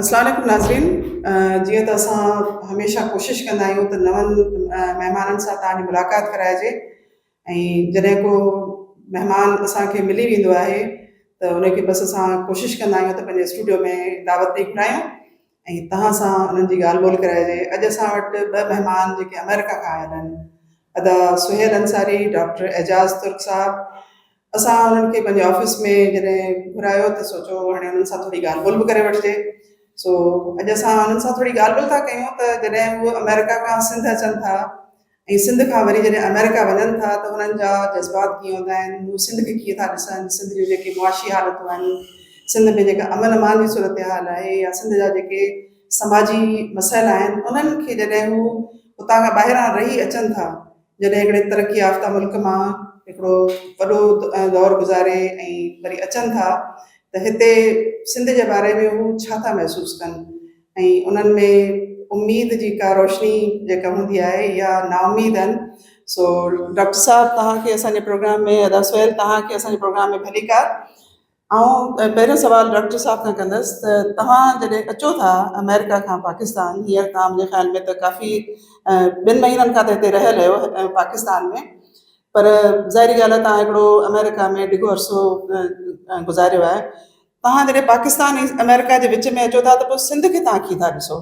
السلام عليڪم ناظرين جيئن ته اسان هميشه ڪوشش ڪندا آهيون ته نون مهمانن سان توهان جي ملاقات ڪرائجي ۽ جڏهن ڪو مهمان اسان کي ملي ويندو آهي ته ان کي بس اسان ڪوشش ڪندا آهيون ته پنهنجي اسٽوڊيو ۾ دعوت ڏئي گهرايون ۽ توهان سان انهن جي ڳالهه ٻولهه ڪرائجي. اڄ اسان وٽ ٻه مهمان جيڪي آمريڪا کان آيل آهن ادا سهيل انصاري، ڊاڪٽر اعجاز ترڪ صاحب. اسان انهن کي پنهنجي آفيس ۾ جڏهن گهرايو ته سوچيو هاڻي انهن سان ٿوري ڳالهه ٻولهه به ڪري وٺجي. سو اڄ اسان انهن سان ٿوري ڳالهه ٻولهه ٿا ڪيون ته جڏهن هو آمريڪا کان سنڌ اچن ٿا ۽ سنڌ کان وري جڏهن آمريڪا وڃن ٿا ته انهن جا جذبات ڪيئن هوندا آهن، هو سنڌ کي ڪيئن ٿا ڏسن، سنڌ جون جيڪي معاشي حالتون آهن، سنڌ ۾ جيڪا امن امان جي صورتحال آهي يا سنڌ جا جيڪي سماجي مسئلا آهن، انهن کي جڏهن هو اتان کان ٻاهران رهي اچن ٿا، جڏهن هڪڙي ترقي يافته ملڪ مان هڪڙو وڏو دور گذاري ۽ وري اچن ٿا ته هتي سنڌ جي باري ۾ هو ڇا ٿا محسوس ڪن؟ ۽ انهن ۾ اميد جي ڪا روشني جيڪا هوندي آهي اها نااميد آهن سو ڊاڪٽر صاحب توهان کي اسان جي پروگرام ۾ ادا سهيل توهان کي اسان جي پروگرام ۾ ڀليڪار آئون پهريون سوال ڊاڪٽر صاحب کان ڪندس ته توهان جڏهن اچو ٿا آمريڪا کان پاڪستان هينئر توهان منهنجي خيال ۾ ته ڪافي ٻن مهينن کان ته هتي رهيل آهيو پاڪستان ۾ پر ظاهري ڳالهه آهي توهان هڪڙو آمريڪا ۾ ڊگهو عرصو گذاريو آهي توهان جڏهن پاڪستان ۽ آمريڪا جي وچ ۾ اچو ٿا ته پوء سنڌ کي توهان ڪيئن ٿا ڏسو؟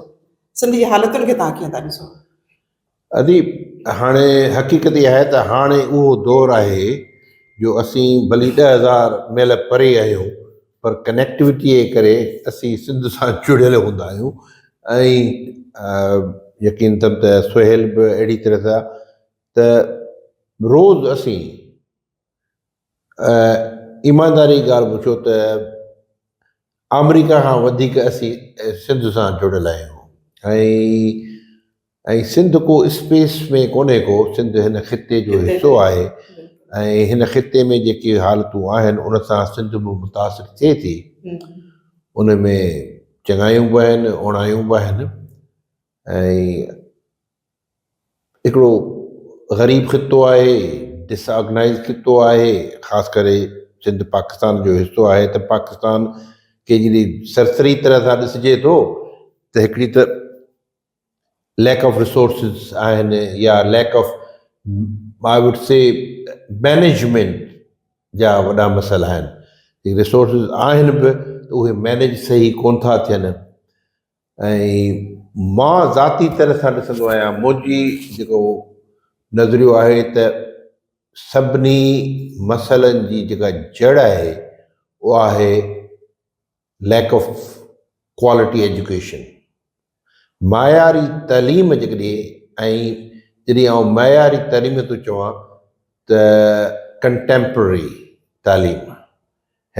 سنڌ جي حالتن کي توهان ڪيئن ٿا ڏسو؟ ادي هاڻي حقيقت اها آهي ته هاڻي اهو دور آهي جو اسين ڀلي 10,000 ميل پري آهيون پر ڪنيڪٽوٽي جي ڪري اسين سنڌ سان جڙيل هوندا آهيون ۽ يقين اٿم ته سهيل به اهڙي طرح سان ته روز اسين ايمانداري جي ڳالهه پڇو ته آمريڪا کان وڌيڪ اسين سنڌ سان جڙيل آهيون ۽ ۽ سنڌ ڪو اسپيس ۾ ڪونهي ڪو سنڌ هن خطي جو حصو آهي ۽ هن خطي ۾ جيڪي حالتون آهن ان سان سنڌ به متاثر ٿئي ٿي ان ۾ چڱايون به آهن اوڻايون به آهن ۽ هڪڙو غريب خطو آهي، ڊس آرگنائيز خطو آهي، خاص ڪري سنڌ پاڪستان جو حصو آهي ته پاڪستان کي جڏهن سرسري طرح سان ڏسجي ٿو ته هڪڙي ته ليڪ آف ريسورسز آهن يا lack of I would say management جا وڏا مسئلا آهن، ريسورسز آهن به ته اهي مينيج صحيح ڪونه ٿا ٿين. ۽ مان ذاتي طرح سان ڏسندو آهيان منهنجي جيڪو نظريو آهي ته سڀني مسئلن جي جيڪا جڙ آهي اها آهي ليڪ آف ڪوالٽي ايجوڪيشن معياري تعليم جيڪڏهن ۽ جڏهن آئون معياري تعليم ٿو چوان ته ڪنٽيمپرري تعليم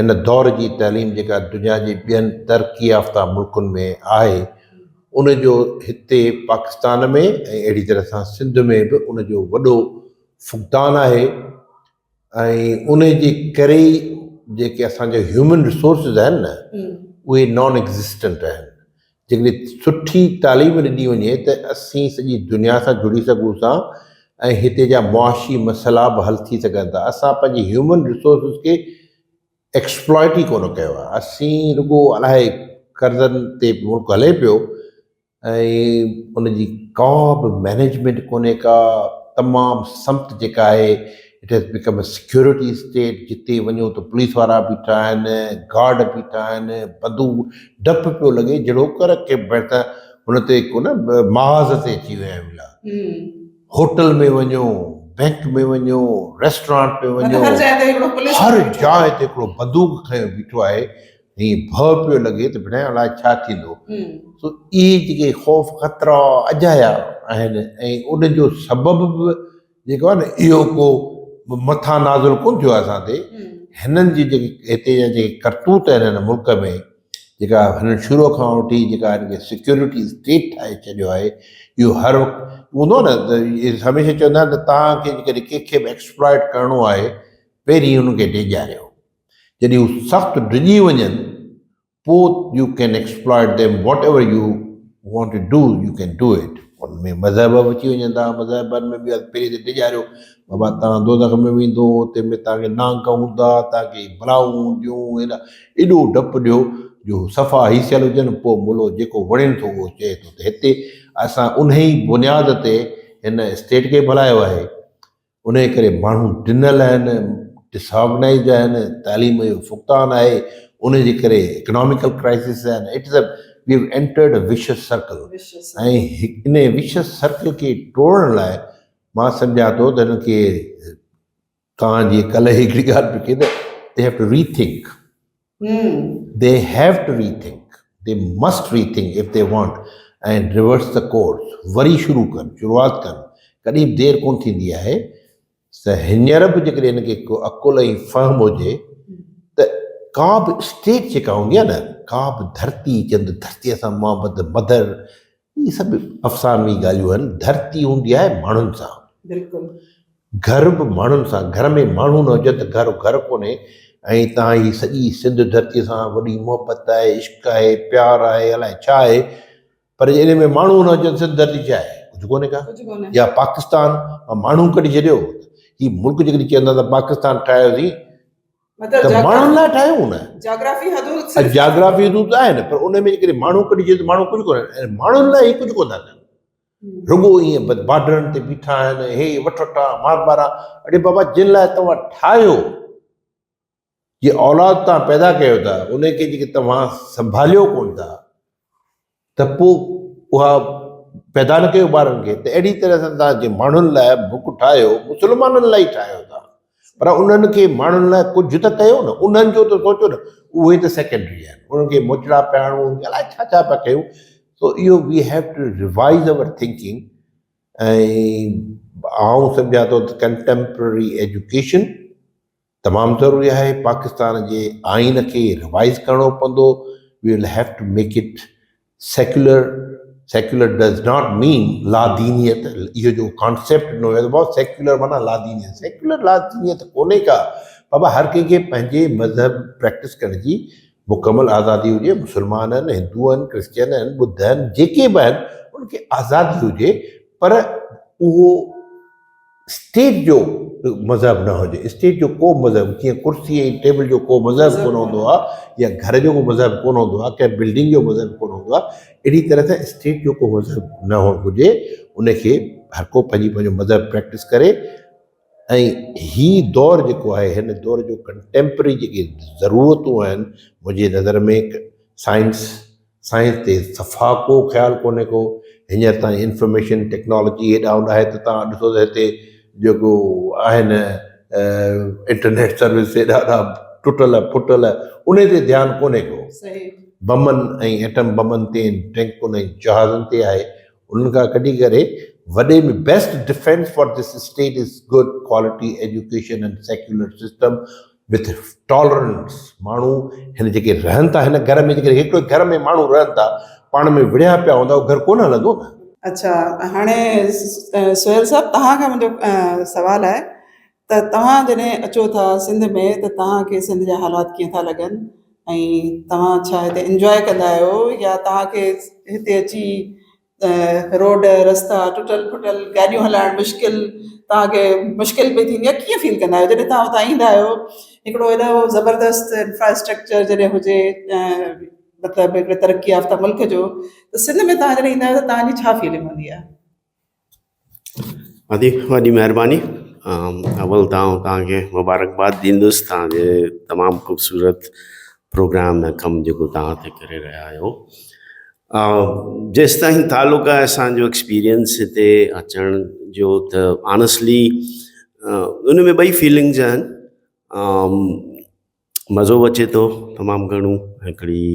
هن دور جي تعليم جيڪا دنيا جي ٻين ترقي يافته ملڪن ۾ آهي ان جو هتي پاڪستان ۾ ۽ اهڙي طرح سان سنڌ ۾ به ان جو وڏو فقدان آهي ۽ ان جي ڪري ئي جيڪي اسان جا هيومن ريسورسز آهن نه اهي نان ايگزسٽنٽ آهن جيڪڏهن سٺي تعليم ڏني وڃي ته اسين سڄي دنيا سان جڙي سگهون ٿا ۽ هتي جا معاشي مسئلا به حل ٿي سگهن ٿا. اسان پنهنجي هيومن ريسورسز کي ايڪسپلائٽ ئي ڪونه ڪيو آهي. اسين رڳو الاهي قرضن تي ملڪ هلي پيو ۽ ان جي ڪا به مئنيجمينٽ ڪونهي ڪا تمام سمت جيڪا آهي it has become a security state جتي وڃو ته پوليس وارا بيٺا آهن گارڊ بيٺا آهن بندوق ڊپ پيو لڳي جهڙو ڪر ڪي ته هن تي ڪو نه محاذ تي اچي ويا آهيون لا هوٽل ۾ وڃو بينڪ ۾ وڃو ريسٽورانٽ ۾ وڃو هر جاء تي هڪڙو پوليس هر جاء تي هڪڙو بندوق کنيو بيٺو آهي ائين ڀؤ پيو لڳي ته ڀيڻ الاء ڇا ٿيندو. سو اهي جيڪي خوف خطرا اجايا آهن ۽ ان جو سبب به جيڪو آهي نه اهو ڪو مٿان نازل ڪونه ٿيو آهي اسان تي هنن جي جيڪي هتي جا جيڪي ڪرتوت آهن هن ملڪ ۾ جيڪا هنن شروع کان وٺي جيڪا هن کي سيڪيورٽي اسٽيٽ ٺاهي ڇڏيو آهي اهو هر وقت هوندو آهي نه ته هميشه چوندا آهن ته توهان کي جيڪڏهن ڪنهن کي به ايڪسپلائٽ ڪرڻو آهي پهرين هن کي ڊيڄاريو جڏهن هو سخت ڊڄي وڃن پوء you can exploit them whatever you want to do you can do it. ان ۾ مذهب به اچي وڃن ٿا، مذهبن ۾ به پهرين ته ڊيڄاريو بابا توهان دوزخ ۾ ويندو اتي ۾ توهان کي نانگ هوندا، توهان کي بلاون هونديون، ايڏو ڊپ ڏيو جو صفا هيسيل هجن پوء ملو جيڪو وڻين ٿو اهو چئي ٿو ته هتي اسان انهي بنياد تي هن اسٽيٽ کي به هلايو آهي انهي ڪري ماڻهو ڊنل آهن ڊس آرگنائيزڊ آهن تعليم جو فقدان آهي ان جي ڪري اڪناميڪل ڪرائسس آهن it is a we have entered a vicious circle ۽ انهي وشس سرڪل کي ٽوڙڻ لاء مان سمجهان ٿو ته هن کي توهان جي ڪلهه هڪڙي ڳالهه پئي ڪئي ته they have to rethink they have to rethink they must rethink if they want and reverse the course وري شروع ڪن شروعات ڪن ڪڏهن به دير ڪون ٿيندي آهي ته هينئر به جيڪڏهن هن کي ڪو عقل ۽ فهم هجي ته ڪا به اسٽيٽ جيڪا هوندي آهي نه ڪا به ڌرتي چند ڌرتي سان محبت مدر اهي سڀ افسانوي ڳالهيون آهن. ڌرتي هوندي آهي ماڻهن سان. بلڪل. گهر به ماڻهن سان، گهر ۾ ماڻهو نه هجن ته گهر گهر ڪونهي ۽ توهان هي سڄي سنڌ ڌرتي سان وڏي محبت آهي، عشق آهي، پيار آهي، الائي ڇا آهي پر جي ان ۾ ماڻهو نه هجن سنڌ ڌرتي ڇا آهي؟ ڪجهه ڪونهي ڪا. ڪجهه ڪونهي. يا پاڪستان مان ماڻهو ڪڍي ڇڏيو هي ملڪ جيڪڏهن چوندا ته پاڪستان ٺاهيوسين مطلب ته ماڻهن لاء ٺاهيو نه. جاگرافي حدود صرف جاگرافي حدود ته آهن پر ان ۾ جيڪڏهن ماڻهو ڪڍجي ته ماڻهو ڪجهه ڪونه ۽ ماڻهن لاء هي ڪجهه ڪونه ٿا ڪن رڳو ائين بس بارڊرن تي بيٺا آهن هي وٺ وٺا مار مارا اڙي بابا جن لاء توهان ٺاهيو جي اولاد توهان پيدا ڪيو ٿا ان کي جيڪي توهان سنڀاليو ڪونه ٿا ته پوء اها پيدا نه ڪيو ٻارن کي ته اهڙي طرح سان توهان جي ماڻهن لاء بڪ ٺاهيو مسلمانن لاء ئي ٺاهيو ٿا پر انهن کي ماڻهن لاء ڪجهه ته ڪيو نه انهن جو ته سوچو نه اهي ته سيڪنڊري آهن انهن کي موچڙا پيا هڻون الائي ڇا ڇا پيا ڪيون سو اهو we have to revise our thinking ۽ آئون سمجهان ٿو ته ڪنٽيمپرري ايجوڪيشن تمام ضروري آهي پاڪستان جي آئين کي روائز ڪرڻو پوندو we will have to make it secular secular does not mean لادينيت اهو جو ڪانسيپٽ ڏنو ويو آهي سيڪولر معنيٰ لادينيت سيڪولر لادينيت ڪونهي ڪا بابا هر ڪنهن کي پنهنجي مذهب پريڪٽس ڪرڻ جي مڪمل آزادي هجي مسلمان آهن هندو آهن ڪرسچن آهن ٻڌ آهن جيڪي به آهن ان کي آزادي هجي پر اهو اسٽيٽ جو مذهب نه هجي اسٽيٽ جو ڪو مذهب جيئن ڪرسي ۽ ٽيبل جو ڪو مذهب ڪونه هوندو آهي يا گهر جو ڪو مذهب ڪونه هوندو آهي ڪنهن بلڊنگ جو مذهب ڪونه هوندو آهي اهڙي طرح سان اسٽيٽ جو ڪو مذهب نه هئڻ گهرجي ان کي هر ڪو پنهنجي پنهنجو مذهب پريڪٽس ڪري ۽ هي دور جيڪو آهي هن دور جو ڪنٽيمپرري جيڪي ضرورتون آهن منهنجي نظر ۾ سائنس سائنس تي صفا ڪو خيال ڪونهي ڪو هينئر تائين انفارميشن ٽيڪنالاجي هيڏا هوڏا آهي ته توهان ڏسو ته هتي جيڪو آهن انٽرنيٽ سروس هيڏا هوڏا ٽٽل ڦٽل ان تي ڌيان ڪونهي ڪو بمن ۽ ايٽم بمن تي ٽينڪن ۽ جهازن تي آهي انهن کان ڪڍي ڪري وڏي ۾ best defence for this state is good quality education and secular system with tolerance ماڻهو هن جيڪي رهن ٿا هن گهر ۾ جيڪي هڪ گهر ۾ ماڻهو رهن ٿا پاڻ ۾ وڙهيا پيا هوندا اهو گهر ڪونه هلندو نه. اڇا هاڻي سهيل صاحب توهان کان منهنجو سوال آهي ته توهان جڏهن اچو ٿا سنڌ ۾ ته توهان کي سنڌ جا حالات ڪيئن ٿا لڳن ۽ توهان ڇا هتي انجواء ڪندا آهيو يا توهان کي هتي اچي روڊ رستا ٽٽل ڦٽل گاڏيون هلائڻ مشڪل توهان کي مشڪل پئي ٿيندي آهي ڪيئن فيل ڪندا آهيو جڏهن توهان اتان ايندا آهيو هڪڙو ايڏو زبردست انفراسٽرڪچر جڏهن هجي مطلب هڪڙي ترقي يافته ملڪ جو ته سنڌ ۾ توهان جڏهن ايندا آهيو ته توهان جي ڇا فيلنگ هوندي آهي؟ ادي وڏي مهرباني اول ته آئون توهان کي مبارڪباد ڏيندس توهان جي تمام خوبصورت پروگرام ۽ ڪم جيڪو توهان هتي ڪري رهيا آهيو جيستائين تعلق آهي اسانجو ايڪسپيرينس هتي اچڻ جو ته آنيسٽلي ان ۾ ٻئي فيلنگز آهن مزو به اچي ٿو تمام گهڻو هڪڙي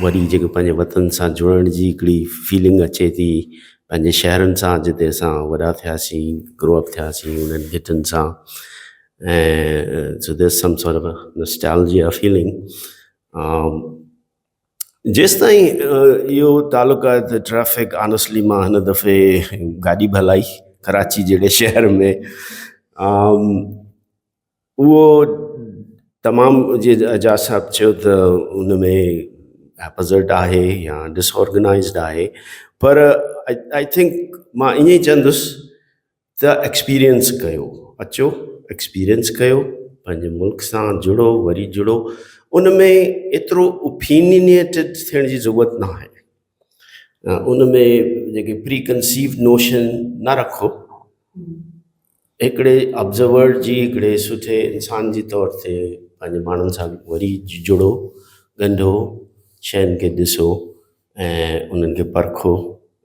وري جيڪو پنهنجي وطن سان جڙڻ جي هڪڙي فيلنگ اچي ٿي پنهنجي شهرن سان جتي اسان وڏا ٿياسين گرو اپ ٿياسين انهن گهٽين سان ۽ so there some sort of nostalgia feeling جيستائين اهو تعلق آهي ته ٽريفڪ آنيسٽلي مان هن دفعي گاڏي به هلائي ڪراچي جهڙي شهر ۾ اهو تمام جيئن اعجاز صاحب چيو ته ان ۾ اپوزٽ آهي يا ڊس آرگنائيزڊ آهي پر I think مان ائين ئي چوندس ته ايڪسپيرينس ڪيو اچو ايڪسپيرينس ڪيو پنهنجي ملڪ سان جڙو وري جڙو. ان ۾ ايترو اوپينينيٽيڊ ٿيڻ جي ضرورت نه آهي. ان ۾ جيڪي پري ڪنسيوڊ نوشن نه رکو. هڪڙي آبزرور جي هڪڙي سٺي انسان جي طور تي پنهنجي ماڻهن سان وري جڙو، ڳنڍو، شين کي ڏسو ۽ انهن کي پرکو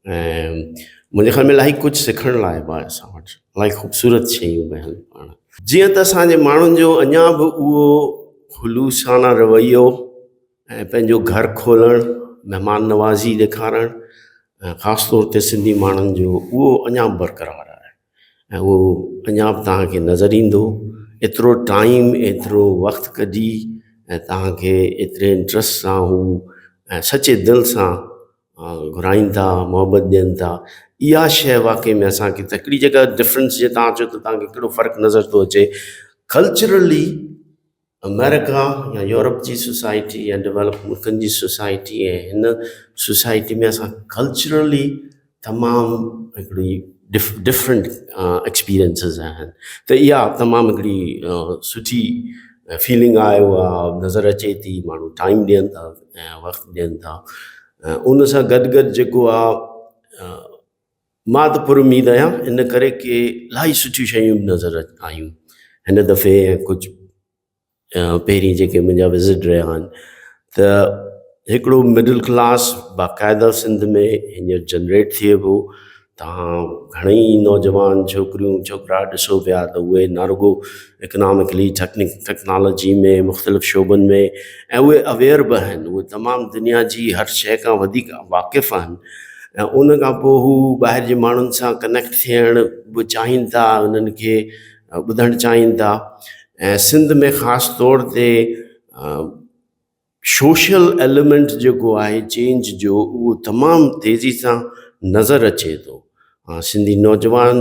۽ منهنجي خيال ۾ الاهي ڪجهه سکڻ لاء به آهي اسان وٽ الاهي خوبصورت شيون به آهن پاڻ جيئن ته اسانجي ماڻهن جو اڃا به اهو خلوصانه رويو ۽ پنهنجو گهر کولڻ مهمان نوازي ڏيکارڻ ۽ خاص طور تي سنڌي ماڻهن جو اهو اڃا به برقرار آهي ۽ اهو اڃا به توهان کي نظر ايندو ايترو ٽائيم ايترو وقت ڪڍي ۽ توهان کي ايتري انٽرسٽ سان هو ۽ سچي دل سان گهرائين ٿا محبت ڏين ٿا اها شيء واقعي ۾ اسانکي ته هڪڙي جيڪا ڊفرنس جي توهان چئو ته توهان کي ڪهڙو فرق نظر ٿو اچي ڪلچرلي آمريڪا يا يورپ جي سوسائٽي يا ڊولپ ملڪن جي سوسائٽي ۽ هن سوسائٽي ۾ اسان ڪلچرلي تمام هڪڙي ڊفرنٽ ايڪسپيرينسز آهن ته اها تمام هڪڙي سٺي فيلنگ آهي اها نظر اچي ٿي ماڻهو ٽائيم ڏين ٿا ۽ وقت ڏين ٿا ان سان گڏ گڏ جيڪو آهي مان ته پر اميد آهيان ان ڪري ڪي الاهي سٺيون شيون به نظر آيون هن دفعي ۽ ڪجهه پهرين جيڪي منهنجا وزٽ رهيا آهن ته هڪڙو مڊل ڪلاس باقاعده سنڌ ۾ هينئر جنريٽ ٿئي پيو تان گهڻي ئي نوجوان ڇوڪريون ڇوڪرا ڏسو پيا ته اهي نه رڳو اڪنامڪلي ٽيڪنالاجي ۾ مختلف شعبن ۾ ۽ اهي اويئر به آهن اهي تمام دنيا جي هر شيء کان وڌيڪ واقف آهن ۽ ان کان پوء هو ٻاهر جي ماڻهن سان ڪنيڪٽ ٿيڻ به چاهين ٿا انهن کي ٻڌڻ چاهين ٿا ۽ سنڌ ۾ خاص طور تي سوشل ايليمينٽ جيڪو آهي چينج جو اهو تمام تيزي سان نظر اچي ٿو سنڌي نوجوان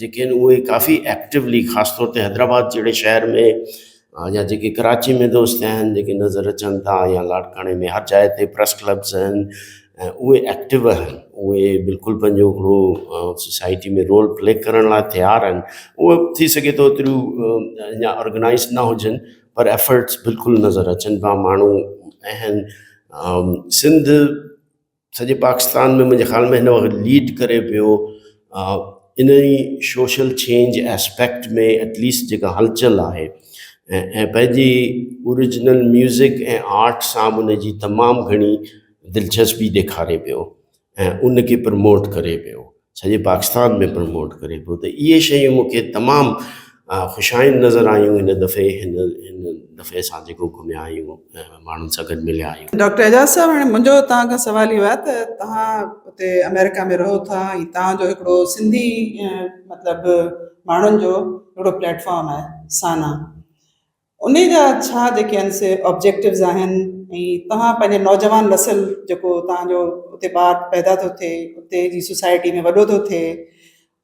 جيڪي آهن اهي ڪافي ايڪٽولي خاص طور تي حيدرآباد جهڙي شهر ۾ يا جيڪي ڪراچي ۾ دوست آهن جيڪي نظر اچن ٿا يا لاڙڪاڻي ۾ هر جاء تي پريس ڪلبس آهن ۽ اهي ايڪٽو آهن اهي بلڪل پنهنجو هڪڙو سوسائٽي ۾ رول پلي ڪرڻ لاء تيار آهن اهي ٿي سگهي ٿو ايتريون اڃا آرگنائز نه هجن پر ايفرٽس بلڪل نظر اچن پيا ماڻهو آهن سنڌ سڄي پاڪستان ۾ منهنجي خيال ۾ هن وقت ليڊ ڪري پيو ان ئي social change aspect ۾ at least جيڪا هلچل آهي ۽ پنهنجي اوريجنل ميوزڪ ۽ آرٽ سان به ان جي تمام گهڻي دلچسپي ڏيکاري پيو ۽ ان کي پروموٽ ڪري پيو سڄي پاڪستان ۾ پروموٽ ڪري پيو ته اهي شيون مون کي تمام خوش آئند نظر آيون هن دفعي هن هن دفعي اسان جيڪو گهميا آهيون ۽ ماڻهن سان گڏ مليا آهيون. ڊاڪٽر اعجاز صاحب هاڻي منهنجو توهان کان سوال اهو آهي ته توهان اتي آمريڪا ۾ رهو ٿا ۽ توهان جو هڪڙو سنڌي مطلب ماڻهن جو هڪڙو پليٽ فارم آهي سانا انهي جا ڇا جيڪي آهن سي آبجيڪٽوز آهن ۽ توهان پنهنجي نوجوان نسل جيڪو توهان جو اتي ٻار پيدا ٿو ٿئي اتي جي سوسائٽي ۾ وڏو ٿو ٿئي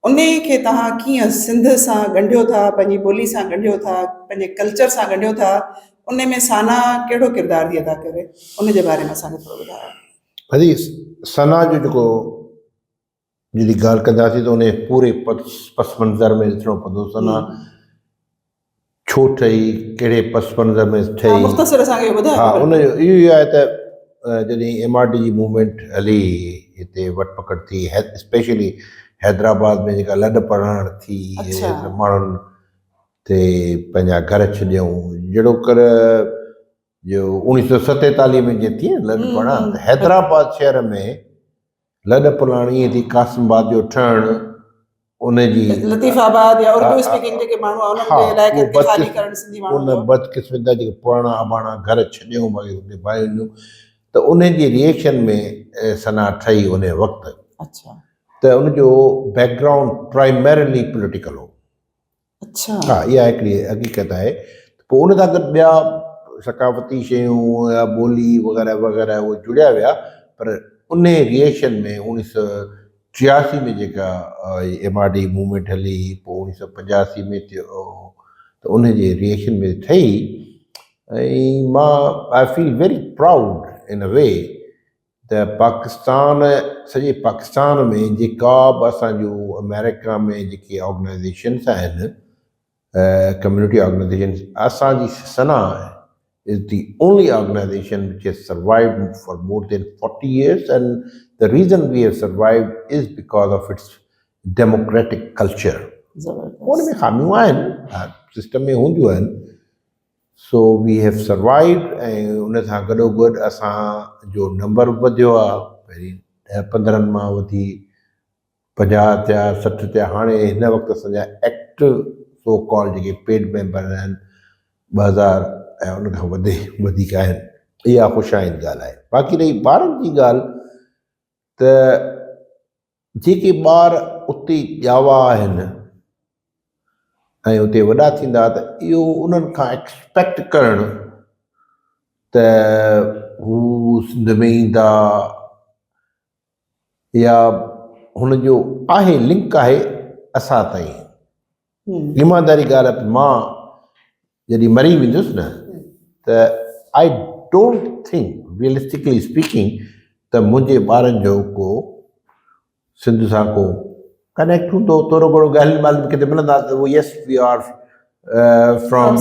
انهي کي توهان ڪيئن سنڌ سان ڳنڍيو ٿا پنهنجي ٻولي سان ڳنڍيو ٿا پنهنجي ڪلچر سان ڳنڍيو ٿا انهي ۾ سانا ڪهڙو ڪردار ٿي ادا ڪري ان جي باري ۾ اسان کي ٿورو ٻڌايو. هدي سانا جو جيڪو جڏهن ڳالهه ڪنداسين ته ان جي پوري پس منظر ۾ ڏسڻو پوندو سنا ڇو ٺهي ڪهڙي پس منظر ۾ ٺهي مختصر اسان کي ٻڌايو ها ان جو اهو ئي آهي ته جڏهن ايم آر ڊي جي موومينٽ هلي هتي وٽ پڪڙ ٿي اسپيشلي حيدرآباد ۾ جيڪا لڏ پلاڻ ٿي ماڻهن تي پنهنجا گهر ڇڏيائون جهڙو ڪر جو 1947 ۾ جيئن ٿي لڏ پلاڻ ته حيدرآباد شهر ۾ لڏ پلاڻ ائين ٿي قاسم آباد جو ٺهڻ ان جي لطيف آباد يا اردو اسپيڪنگ جيڪي ماڻهو آهن انهن جي علائقن کي خالي ڪرڻ سنڌي ماڻهن ان بدقسمتي جيڪي پراڻا اباڻا گهر ڇڏيائون باقي اتي باهيون ڏنيون ته ان جي ريئيڪشن ۾ ثنا ٺهي ان وقت اڇا ته ان جو بيڪ گرائونڊ پرائمرلي پوليٽيڪل هو اڇا. ها اها هڪڙي حقيقت آهي ته پوء ان سان گڏ ٻيا ثقافتي شيون يا ٻولي وغيره وغيره اهي جڙيا ويا پر ان ريئيڪشن ۾ اوڻيهه سو ٽياسي ۾ جيڪا ايم آر ڊي موومينٽ هلي پوء اوڻيهه سو پنجاسي ۾ ٿيو ته ان جي ريئيڪشن ۾ ٺهي ۽ مان I feel very proud in a way ته پاڪستان سڄي پاڪستان ۾ جيڪا به اسان جون آمريڪا ۾ جيڪي آرگنائيزيشنس آهن ڪميونٽي آرگنائيزيشنس اسان جي سنا is the only organization which has survived for more than 40 years and the reason we have survived is because of its democratic culture. ان ۾ خاميون آهن سسٽم ۾ هونديون آهن سو we have survived ۽ ان سان گڏو گڏ اسان جو نمبر به وڌيو آهي پهرين ڏهه پندرهن مان وڌي 50 ٿيا 60 ٿيا هاڻي هن وقت اسان جا ايڪٽو سو ڪال جيڪي پيڊ ميمبر آهن 2000 ۽ ان کان وڌي وڌيڪ آهن اها خوش آئند ڳالهه آهي باقي رهي ٻارن جي ڳالهه ته جيڪي ٻار اتي ڄاوا آهن ۽ اتي وڏا ٿيندا ته اهو انهن کان ايڪسپيڪٽ ڪرڻ ته هو سنڌ ۾ ايندا يا هن جو آهي لنڪ آهي اسان تائين ايمانداري ڳالهه آهي مان جڏهن مري ويندس نه ته I don't think realistically speaking ته منهنجي ٻارن جو ڪو سنڌ سان ڪو ڪنيڪٽ هوندو ٿورو گهڻو ڳالهين ٻالهين ڪٿي ملندا ته هو yes we are from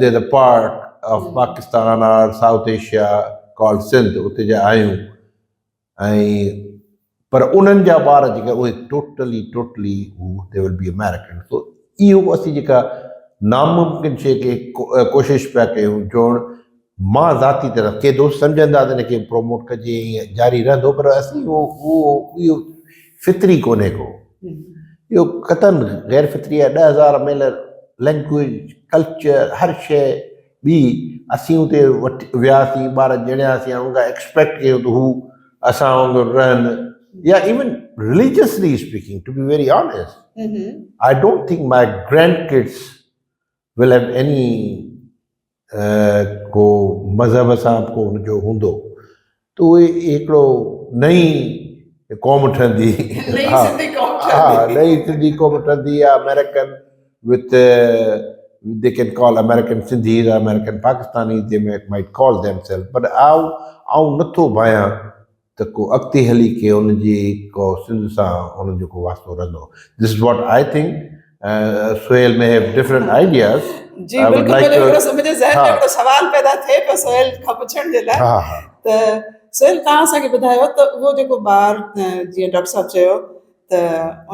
there the part of Pakistan or South Asia call Sindh اتي جا آهيون ۽ پر انهن جا ٻار جيڪي اهي ٽوٽلي ٽوٽلي هو the will be American سو اهو اسين جيڪا ناممڪن شيء کي ڪوشش پيا ڪيون جوڙڻ مان ذاتي طرح ڪي دوست سمجهندا ته ان کي پروموٽ ڪجي ائين جاري رهندو پر اسين اهو اهو اهو فطري ڪونهي ڪو اهو قطعن غير فطري آهي 10,000 ميل لينگويج ڪلچر هر شيء ٻي اسين اتي وٺي وياسين ٻار ڄڻياسين هاڻي ان کان ايڪسپيڪٽ ڪيون ته هو اسان وانگر رهن يا even religiously speaking to be very honest I don't think my grand kids will have any ڪو مذهب سان ڪو هن جو هوندو ته اهي هڪڙو نئين قوم ٺهندي ها نئين سنڌي قوم ٺهندي يا American with they can call American Sindhis American Pakistani they might call them self پر آئون آئون نٿو ڀايان ته ڪو اڳتي هلي ڪي ان جي ڪو سنڌ سان ان جو ڪو واسطو رهندو this is what I think Sohail may have different ideas جي بلڪل منهنجي ذهن ۾ هڪڙو سوال پيدا ٿئي پيو سهيل کان پڇڻ جي لاء ته سهيل توهان اسان کي ٻڌايو ته اهو جيڪو ٻار جيئن ڊاڪٽر صاحب چيو ته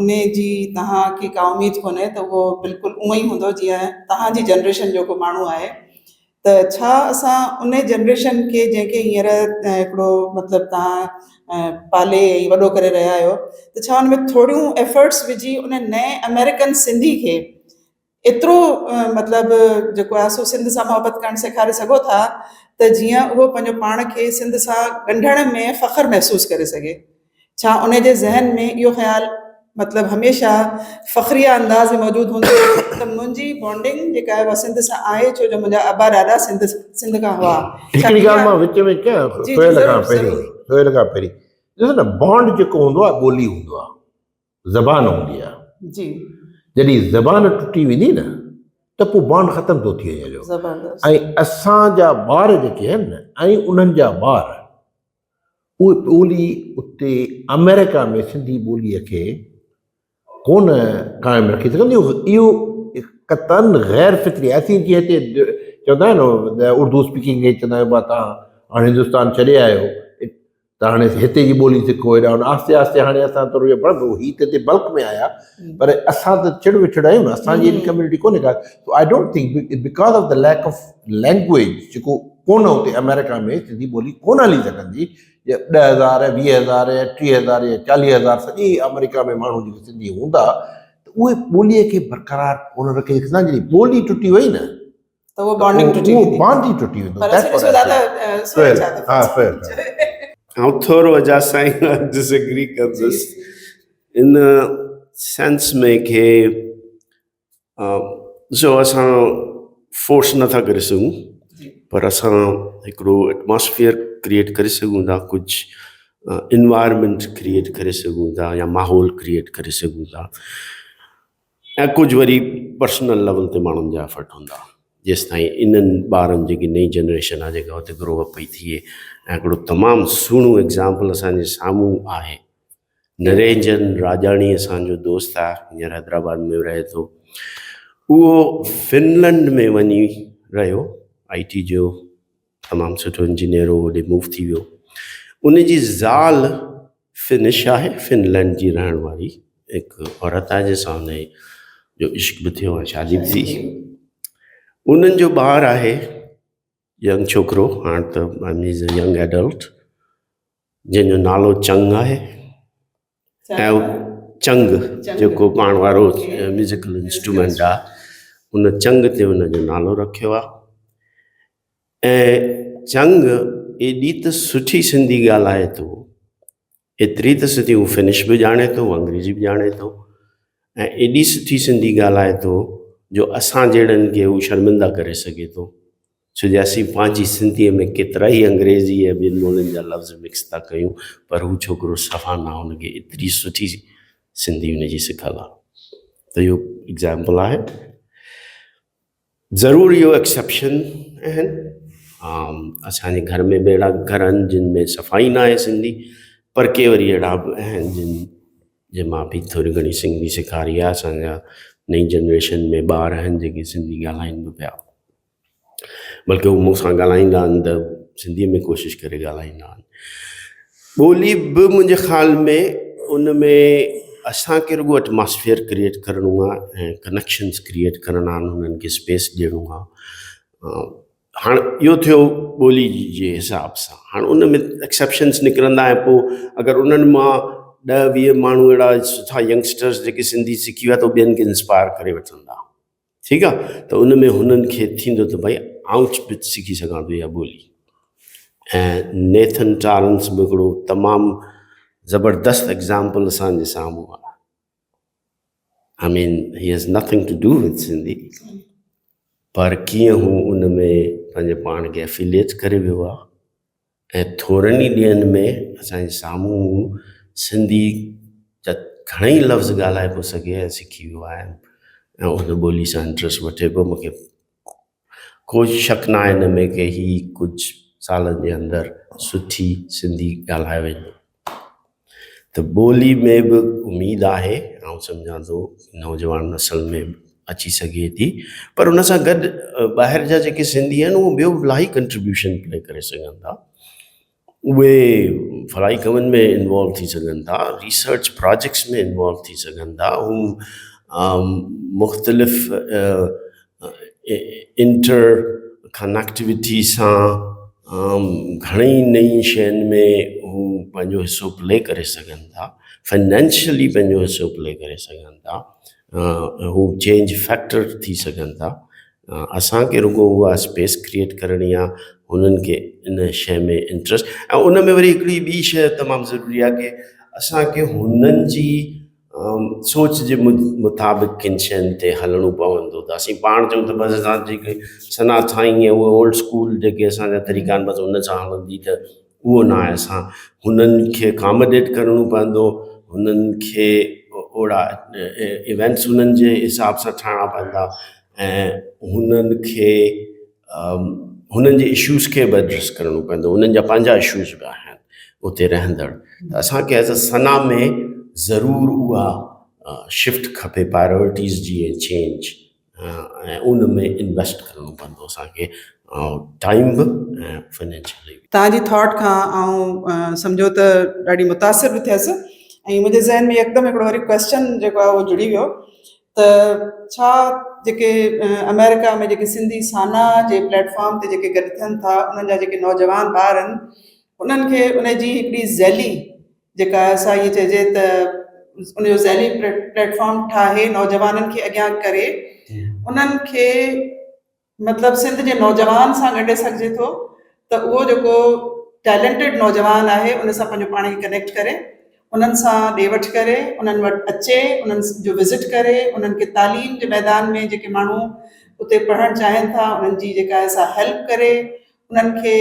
ان جي توهان کي ڪا اميد ڪونهي ته اهو بلڪل اونئن ئي هوندو جيئن توهان جي جنريشن جو ڪو ماڻهو آهي ته ڇا اسان ان جنريشن کي جنهن کي هينئر هڪڙو مطلب توهان پالي ۽ وڏو ڪري رهيا آهيو ته ڇا ان ۾ ٿوريون ايفرٽس وجهي ان نئين آمريڪن سنڌي کي ايترو مطلب جيڪو آهي سو سنڌ سان محبت ڪرڻ سيکاري سگهو ٿا ته جيئن اهو پنهنجو پاڻ کي سنڌ سان ڳنڍڻ ۾ فخر محسوس ڪري سگهي ڇا ان جي ذهن ۾ اهو خيال مطلب هميشه فخريه انداز ۾ موجود هوندو ته منهنجي بانڊنگ جيڪا آهي اها سنڌ سان آهي ڇو جو منهنجا ابا ڏاڏا سنڌ سنڌ کان هئا. هڪڙي ڳالهه مان وچ ۾ ڪيان سهيل کان پهرين سهيل کان پهرين ڏسو نه بانڊ جيڪو هوندو آهي ٻولي هوندو آهي زبان هوندي آهي جي جڏهن زبان ٽٽي ويندي نه ته پوء بانڊ ختم ٿو ٿي وڃي ۽ اسان جا ٻار جيڪي آهن نه ۽ انهن جا ٻار اهي ٻولي اتي آمريڪا ۾ سنڌي ٻوليء کي ڪونه قائم رکي سگهندي. اهو قطعاً غير فطري آهي. اسين جيئن هتي چوندا آهن نه اردو اسپيڪنگ کي چوندا آهيون ڀا توهان هاڻي هندستان ڇڏي آيا آهيو ته هاڻي هتي جي ٻولي سکو هيڏانهن آهستي آهستي هاڻي اسان ٿورو پر هي ته هتي بلڪ ۾ آيا پر اسان ته چڙ وڇڙ آهيون نه اسان جي ايڏي ڪميونٽي ڪونهي ڪا so I don't think because of the lack of language جيڪو ڪونه اتي آمريڪا ۾ سنڌي ٻولي ڪونه هلي سگهندي جي 10,000 20,000 يا 30,000 يا 40,000 سڄي آمريڪا ۾ ماڻهو جيڪي سنڌي هوندا ته اهي ٻوليء کي برقرار ڪونه رکي سگهندا جڏهن ٻولي ٽٽي وئي نه ته اهو بانڊنگ ٽٽي ويندي اهو بانڊ ئي ٽٽي ويندو پر اسين ڏسو دادا سهيل ڇا ٿو ها سهيل آئون ٿورو اجاز سائين سان ڊس ايگري ڪندس ان سينس ۾ کي ڏسو اسان فورس نٿا ڪري سگهون پر اسان هڪڙو ايٽماسفيئر ڪريئيٽ ڪري سگهون ٿا ڪجهه انوائرمينٽ ڪريئيٽ ڪري سگهون ٿا يا ماحول ڪريئيٽ ڪري سگهون ٿا ۽ ڪجهه وري پرسنل ليول تي ماڻهن جا افرٽ هوندا جيستائين انهن ٻارن جيڪي نئين جنريشن آهي جيڪا اتي گرو اپ پئي ٿئي ۽ هڪڙو تمام سهڻو ايگزامپل اسانجي سامهون آهي نرينجن راڄاڻي اسان جو دوست آ هينئر حيدرآباد ۾ رهي ٿو اهو فنلنڊ ۾ وڃي رهيو آئي ٽي جو تمام سٺو انجنيئر هو هوڏي موو ٿي ويو. ان جي زال فنش آهي، فنلينڊ جي رهڻ واري هڪ عورت آهي جنهن سان هن جو عشق به ٿيو ۽ شادي به ٿي. انهن جو ٻار آهي ينگ ڇوڪرو هاڻ ته هي از اي ينگ ايڊلٽ جنهن جو نالو چنگ آهي ۽ چنگ جيڪو پاڻ وارو ميوزيڪل انسٽرومينٽ آهي ان چنگ تي ان جو نالو رکيو آهي ۽ چنگ ايڏي ته سٺي سنڌي ڳالهائي ٿو ايتري ته سٺي هو فنش به ڄاڻي ٿو انگريزي به ڄاڻي ٿو ۽ ايڏي سٺي سنڌي ڳالهائي ٿو جو اسان جهڙن کي هو شرمنده ڪري سگهي ٿو ڇو جو اسين پنهنجي سنڌيء ۾ ڪيترا ئي انگريزي ۽ ٻين ٻولين جا لفظ مڪس ٿا ڪيون پر هو ڇوڪرو صفا نه هن کي ايتري سٺي سنڌي هن جي سکيل آهي ته اهو ايگزامپل آهي ضرور اهو ايڪسيپشن آهن اسان جي گهر ۾ به اهڙا گهر آهن جن ۾ صفا ئي نه آهي سنڌي پر ڪي وري اهڙا به آهن جن جي ماءُ پيءُ ٿوري گهڻي سنڌي سيکاري آهي اسان جا نئين جنريشن ۾ ٻار آهن جيڪي سنڌي ڳالهائين به پيا بلڪه هو مون سان ڳالهائيندا آهن ته سنڌيء ۾ ڪوشش ڪري ڳالهائيندا آهن. ٻولي به منهنجي خيال ۾ ان ۾ اسان کي رڳو ايٽماسفيئر ڪريئيٽ ڪرڻو آهي ۽ ڪنيڪشنس ڪريئيٽ ڪرڻا آهن انهن کي اسپيس ڏيڻو آهي هاڻ اهو ٿيو ٻولي جي حساب سان هاڻ ان ۾ ايڪسيپشنس نڪرندا ۽ پوء اگر انهن مان ڏهه ويهه ماڻهو اهڙا سٺا ينگسٽرس جيڪي سنڌي سکي ويا ته هو ٻين کي انسپائر ڪري وٺندا. ٺيڪ آ ته ان ۾ هنن کي ٿيندو ته ڀائي آئون به سکي سگهان ٿو اها ٻولي ۽ نيٿن ٽارنس به هڪڙو تمام زبردست ايگزامپل اسان جي سامهون آ I mean he has nothing to do with Sindhi پر ڪيئن هو ان ۾ پنهنجي پاڻ کي افيليٽ ڪري ويو آ ۽ ٿورن ئي ڏينهن ۾ اسان جي سامهون هو سنڌي جا گهڻئي لفظ ڳالهائي پيو سگهي ۽ سکي ويو آهي ۽ ان ٻولي سان انٽرسٽ وٺي پيو مونکي ڪو شڪ نه آهي ان ۾ ڪي هي ڪجهه سالن جي اندر سٺي سنڌي ڳالهائي ويندو ته ٻولي ۾ به اميد آهي آئون سمجهان ٿو نوجوان نسل ۾ اچي سگهي ٿي پر ان سان گڏ ٻاهر جا جيڪي سنڌي آهن اهي ٻيو به الاهي ڪنٽريبيوشن پلي ڪري سگهن ٿا اهي فلاحي ڪمن ۾ انوالو ٿي سگهن ٿا ريسرچ پراجيڪٽس ۾ انوالو ٿي سگهن ٿا هو مختلف انٽر ڪنيڪٽيوٽي سان گهڻي نئين شين ۾ هو پنهنجو حصو پلي ڪري سگهن ٿا فنانشلي پنهنجو حصو پلي ڪري سگهن ٿا هو چينج فيڪٽر ٿي سگهن ٿا اسانکي رڳو اها اسپيس ڪريئيٽ ڪرڻي آهي هنن کي ان شي ۾ انٽرسٽ ۽ ان ۾ وري هڪڙي ٻي شي تمام ضروري آهي ڪي اسانکي هنن جي سوچ جي مطابق ڪن شين تي هلڻو پوندو ته اسين پاڻ چئون ته بس اسان جيڪي سنا سائين اهي اولڊ اسڪول جيڪي اسان جا طريقا آهن بس ان سان هلندي ته اهو نه آهي اسان هنن کي اڪاموڊيٽ ڪرڻو پوندو هنن کي اوڙا ايونٽس هنن جي حساب سان ٺاهڻا پوندا ۽ هنن کي هنن جي اشوز کي به ايڊريس ڪرڻو پوندو هنن جا پنهنجا اشوز به آهن اتي رهندڙ ته اسانکي ايز اي ثنا ۾ ضرور اها شفٽ کپي پرائرٽيز جي ۽ چينج ۽ ان ۾ انويسٽ ڪرڻو پوندو اسانکي ٽائيم به ۽ فنانشلي به. توهان جي ٿاٽ کان آئون سمجهو ته ڏاڍي متاثر به ٿيس ۽ منهنجي ذهن ۾ يڪدم هڪڙو وري ڪويسچن جيڪو آهي اهو جڙي ويو ته ڇا جيڪي آمريڪا ۾ جيڪي سنڌي سانا جي پليٽ فارم تي جيڪي گڏ ٿين ٿا انهن جا جيڪي نوجوان ٻار آهن انهن کي ان جي هڪڙي ذيلي جيڪا سا ائين چئجي ته ان جو ذيلي پليٽ فارم ٺاهي نوجوانن کي اڳيان ڪري انهن کي مطلب سنڌ جي نوجوان سان ڳنڍي سگهجي ٿو ته اهو جيڪو ٽيلنٽيڊ نوجوان آهي ان سان پنهنجو پاڻ کي ڪنيڪٽ ڪري انهن سان ڏي وٺ ڪري انهن وٽ اچي انهن جو وزٽ ڪري انهن کي تعليم جي ميدان ۾ جيڪي ماڻهو اتي پڙهڻ چاهين ٿا انهن جي جيڪا آهي سا هيلپ ڪري انهن کي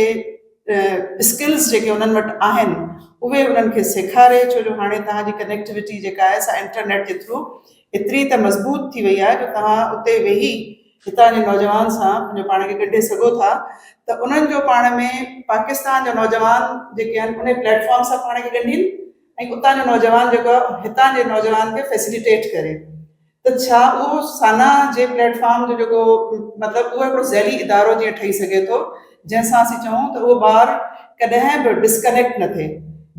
اسڪلز جيڪي انهن وٽ آهن اهي انهن کي سيکاري ڇو جو هاڻي توهان جي ڪنيڪٽيوٽي جيڪا آهي سا انٽرنيٽ جي ٿرو ايتري ته مضبوط ٿي وئي آهي جو توهان اتي ويهي هتان جي نوجوان سان پنهنجو پاڻ کي ڳنڍي سگهو ٿا ته انهن جو پاڻ ۾ پاڪستان جا نوجوان جيڪي آهن ان پليٽ فارم سان پاڻ کي ڳنڍين ۽ اتان جو نوجوان جيڪو آهي هتان جي نوجوان کي فيسليٽيٽ ڪري ته ڇا اهو سانا جي پليٽ فارم جو جيڪو مطلب اهو هڪڙو ذيلي ادارو جيئن ٺهي سگهي ٿو جنهن سان اسين چئون ته اهو ٻار ڪڏهن به ڊسڪنيڪٽ نه ٿئي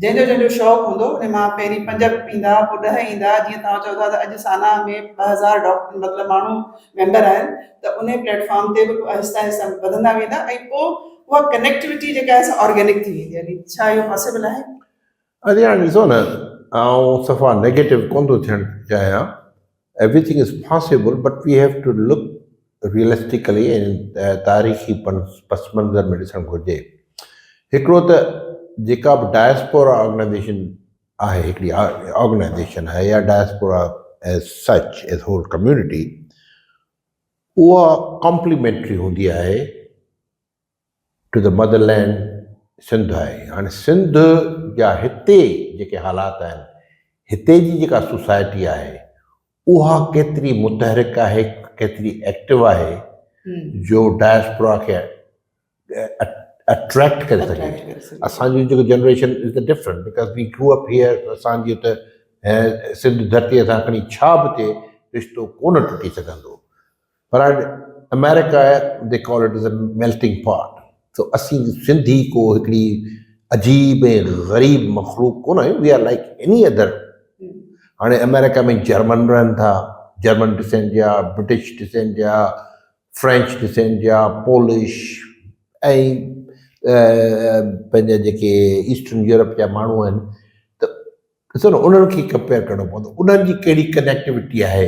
جنهن جو جنهن جو شوق هوندو ان مان پهرين پنج ايندا پوء ڏهه ايندا جيئن توهان چئو ٿا ته اڄ سانا ۾ 2000 ڊاڪٽر مطلب ماڻهو ميمبر آهن ته ان پليٽ فارم تي به آهستي آهستي وڌندا ويندا ۽ پوء اها ڪنيڪٽيوٽي جيڪا آهي سا آرگينڪ ٿي ويندي يعني ڇا اهو پاسيبل آهي؟ ادي هاڻي ڏسو نه آئون صفا نيگيٽو ڪونه ٿو ٿيڻ چاهيان everything is possible but we have to look realistically ۽ تاريخي پس منظر ۾ ڏسڻ گهرجي هڪڙو ته جيڪا به ڊائسپورا آرگنائيزيشن آهي هڪڙي آرگنائيزيشن آهي يا diaspora as such as whole community اها ڪامپليمينٽري هوندي آهي to the mother land Sindh آهي هاڻي سنڌ جا هتي جيڪي حالات آهن هتي جي جيڪا سوسائٽي آهي اها ڪيتري متحرڪ آهي ڪيتري ايڪٽو آهي جو ڊائسپورا کي اٽريڪٽ ڪري سگهي اسان جو جيڪو generation is the different because we grow up here اسان جي ته سنڌ ڌرتي سان کڻي ڇا به ٿئي رشتو ڪونه ٽٽي سگهندو پر America they call it is a melting pot so اسين سنڌي ڪو هڪڙي عجيب ۽ غريب مخلوق ڪونه آهيون we are like any other هاڻي آمريڪا ۾ جرمن رهن ٿا جرمن ڊسينٽ جا برٽش ڊسينٽ جا فرينچ ڊسينٽ جا پولش ۽ پنهنجا جيڪي ايسٽرن يورپ جا ماڻهو آهن ته ڏسو نه انهن کي ڪمپيئر ڪرڻو پوندو انهن جي ڪهڙي ڪنيڪٽيوٽي آهي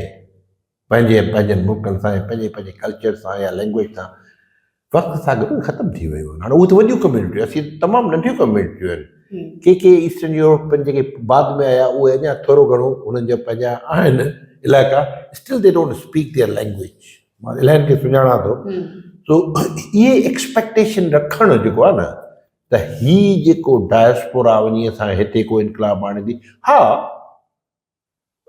پنهنجي پنهنجن ملڪن سان يا پنهنجي پنهنجي ڪلچر سان يا لينگويج سان وقت سان گڏ ختم ٿي ويون آهن هاڻي اهي ته وڏيون ڪميونٽيون اسين تمام ننڍيون ڪميونٽيون آهن ڪي ڪي ايسٽرن يورپين جيڪي بعد ۾ آيا اهي اڃا ٿورو گهڻو انهن جا پنهنجا آهن علائقا still they don't speak their language مان الاهين کي سڃاڻان ٿو سو اهي ايڪسپيڪٽيشن رکڻ جيڪو آهي نه ته هي جيڪو ڊائسپورا وڃي اسان هتي ڪو انقلاب آڻيندي ها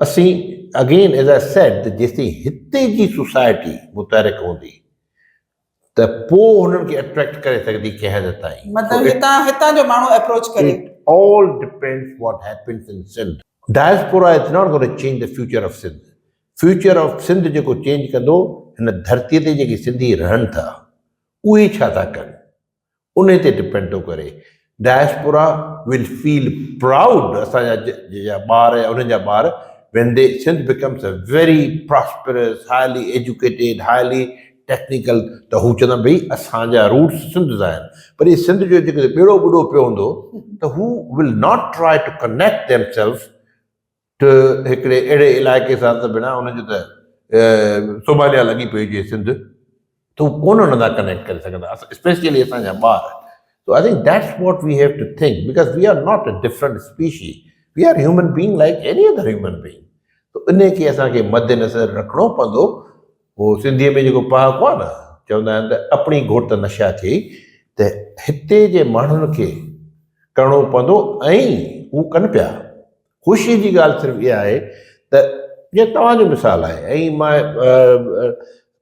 اسين اگين ايز I said ته جيستائين هتي جي سوسائٽي متحرڪ هوندي ته پوء هنن کي اٽريڪٽ ڪري سگهندي ڪنهن حد تائين. مطلب هتان هتان جو ماڻهو اپروچ ڪري. It all depends what happens in Sindh. Diaspora is not gonna change the future of Sindh. Future of Sindh جيڪو چينج ڪندو هن ڌرتي تي جيڪي سنڌي رهن ٿا اهي ڇا ٿا ڪن. انهي تي ڊپينڊ ٿو ڪري. ڊائسپورا ول فيل پرائوڊ اسان جا جا ٻار يا انهن جا ٻار when they Sindh becomes a very prosperous highly educated highly technical ته هو چوندا ڀئي اسان جا روٽس سنڌ سان آهن پر هي سنڌ جو جيڪو ٻيڙو ٻڏو پيو هوندو ته هو will not try to connect them self ته هڪڙي اهڙي علائقي سان ته بنا ان جو ته صوماليا لڳي پئي هجي سنڌ ته هو ڪونه ان سان ڪنيڪٽ ڪري سگهندا اسپيشلي اسان جا ٻار so I think that's what we have to think because we are not a different species we are human being like any other human being ته ان کي اسان کي مد نظر رکڻو پوندو هو سنڌيء ۾ جيڪو پهاڪو آهي نه چوندا آهن ته اپڻي گهوٽ ته نشا ٿئي ته هتي جي ماڻهن کي ڪرڻو پوندو ۽ هو ڪن پيا خوشي جي ڳالهه صرف اها آهي ته جيئن توهان جو مثال آهي ۽ مان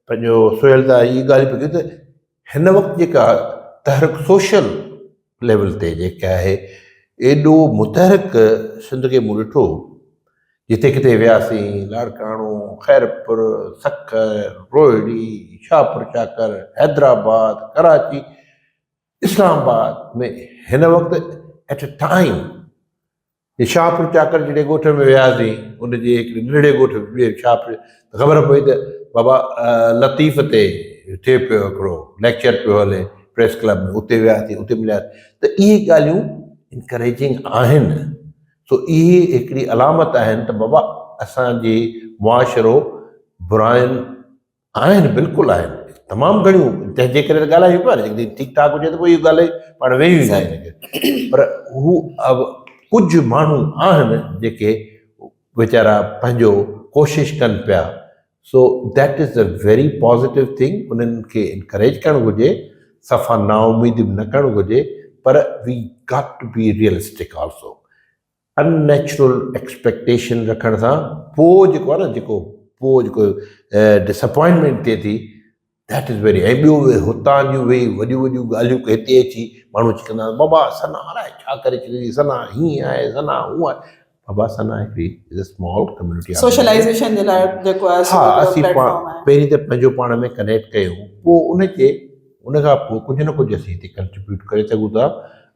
پنهنجو سهيل سان هي ڳالهه پئي ڪئي ته هن وقت جيڪا تحرڪ سوشل ليول تي جيڪا آهي ايڏو متحرڪ سنڌ کي مون ڏٺو جتي ڪٿي وياسين لاڙڪاڻو خيرپور سکر روهڙي شاهپور چاڪر حيدرآباد ڪراچي اسلام آباد ۾ هن وقت ايٽ اي ٽائيم جي شاهپور چاڪر جهڙي ڳوٺ ۾ وياسين ان جي هڪڙي ننڍڙي ڳوٺ ٻئي شاهپور ته خبر پئي ته بابا لطيف تي ٿئي پيو هڪڙو ليڪچر پيو هلي پريس ڪلب ۾ اتي وياسين اتي ملياسين ته اهي ڳالهيون انڪريجنگ آهن سو اهي هڪڙي علامت آهن ته بابا اسان جي معاشرو براين آهن بلڪل آهن تمام گهڻيون تنهن جي ڪري ته ڳالهايون پيا نه جيڪڏهن ٺيڪ ٺاڪ هجي ته پوء اهو ڳالهائي پاڻ ويهون ئي نه پر هو ڪجهه ماڻهو آهن جيڪي ويچارا پنهنجو ڪوشش ڪن پيا so that is a very positive thing انهن کي انڪريج ڪرڻ گهرجي صفا نااميد به نه ڪرڻ گهرجي پر we got to be realistic also unnatural expectation رکڻ سان پوء جيڪو آهي نه جيڪو پوء جيڪو ڊساپوائنٽمينٽ ٿئي ٿي that is very ۽ ٻيو هتان جون ويهي وڏيون وڏيون ڳالهيون هتي اچي ماڻهو اچي ڪندا بابا ثنا الائي ڇا ڪري ڇڏي ٿي ثنا هيئن آهي ثنا هونئن آهي بابا ثنا هڪڙي از اي اسمال ڪميونٽي سوشلائيزيشن جي لاء جيڪو آهي ها اسين پاڻ پهرين ته پنهنجو پاڻ ۾ ڪنيڪٽ ڪيون پوء ان کي ان کان پوء ڪجهه نه ڪجهه اسين هتي ڪنٽريبيوٽ ڪري سگهون ٿا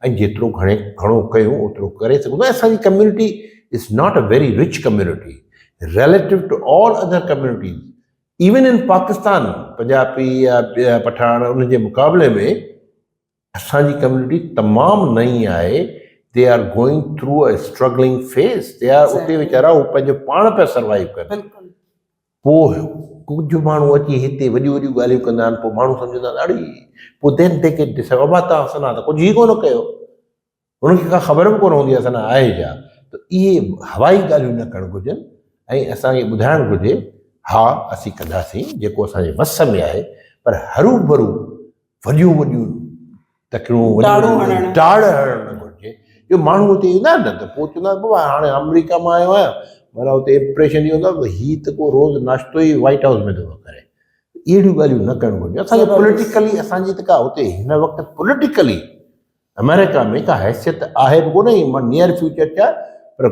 ۽ جيترو گهڻي گهڻو ڪيون اوترو ڪري سگهون ٿا. اسان جي community is not a very rich community relative to all other communities even in Pakistan, Punjabi يا ٻيا پٺاڻ انهن جي مقابلي ۾ اسان جي ڪميونٽي تمام نئين آهي، they are going through a struggling phase, they are اتي ويچارا هو پنهنجو پاڻ پيا سروائيو ڪن. پوء ڪجهه ماڻهو اچي هتي وڏيون وڏيون ڳالهيون ڪندا آهن، پوء ماڻهو سمجهندا آهن اڙي پوء دين the get ڊس ابا توهان سنا ته ڪجهه ئي ڪونه ڪيو، انهن کي ڪا خبر به ڪونه هوندي آهي سنا آهي ڇا. ته اهي هوائي ڳالهيون نه ڪرڻ گهرجن ۽ اسان کي ٻڌائڻ گهرجي ها اسين ڪنداسين جيڪو اسان جي وس ۾ آهي، پر هروڀرو وڏيون وڏيون تڪڙيون ڊاڙون هڻڻ. ڊاڙ هڻڻ نه گهرجي جو ماڻهو اتي ايندا آهن نه ته پوء چوندا آهن بابا هاڻي آمريڪا مان آيو آهيان معنيٰ اتي امپريشن اهو هوندو آهي ته هي ته ڪو روز ناشتو ئي وائيٽ هائوس ۾ ٿو ڪري. اهڙيون ڳالهيون نه ڪرڻ گهرجن. اسان کي پوليٽيڪلي اسان جي ته ڪا اتي هن وقت پوليٽيڪلي آمريڪا ۾ ڪا حيثيت آهي به ڪونه ۽ نيئر فيوچر ڇا پر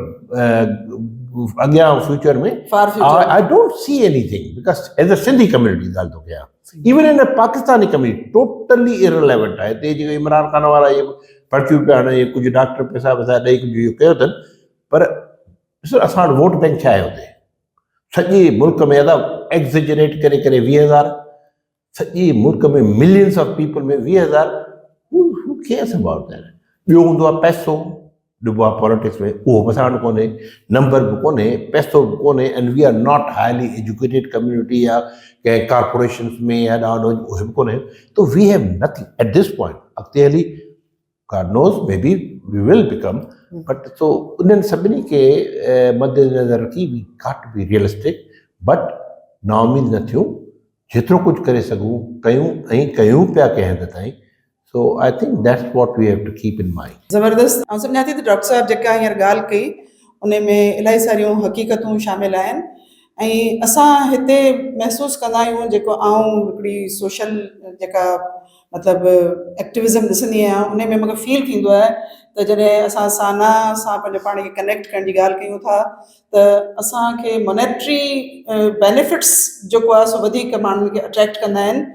اڳيان future ۾ I don't see anything because as a Sindhi community ڳالهه ٿو ڪيان even in Pakistani community totally irrelevant آهي. هتي جيڪي عمران خان وارا اهي پرچيون پيا هڻن اهي ڪجهه ڊاڪٽر پئسا وئسا ڏئي ڪجهه اهو ڪيو اٿن پر ڏسو اسان وٽ ووٽ بينڪ ڇا آهي اتي سڄي ملڪ ۾ ادا ايگزيجريٽ ڪري ڪري 20,000 سڄي ملڪ ۾ ملينس آف پيپل ۾ 20,000 هو ڪيئرس ابائوٽ that. ٻيو هوندو آهي پئسو ڏبو آهي پاليٽڪس ۾ اهو به اسان وٽ ڪونهي، نمبر به ڪونهي، پئسو به ڪونهي and we are not highly educated community يا ڪنهن ڪارپوريشنس ۾ يا ڏانهن وڃ اهي به ڪونهي ته we have nothing at this point. اڳتي هلي God knows maybe we will become but so انهن سڀني کي مد نظر رکي we got to be realistic but نااميد نه ٿيون، جيترو ڪجهه ڪري سگهون ڪيون ۽ ڪيون پيا ڪنهن حد تائين. So I think that's what we have to keep in mind. زبردست. آئون سمجهان ٿي ته ڊاڪٽر صاحب جيڪا هينئر ڳالهه ڪئي ان ۾ الاهي ساريون حقيقتون شامل آهن ۽ اسان هتي محسوس ڪندا آهيون جيڪو آئون هڪڙي سوشل جيڪا مطلب ايڪٽيوزم ڏسندي آهيان ان ۾ مونکي فيل ٿيندو آهي ته جڏهن اسان سانا سان پنهنجو پاڻ کي ڪنيڪٽ ڪرڻ جي ڳالهه ڪيون ٿا ته اسان کي مانيٽري بينيفٽس جيڪو آهي سو وڌيڪ ماڻهن کي اٽريڪٽ ڪندا آهن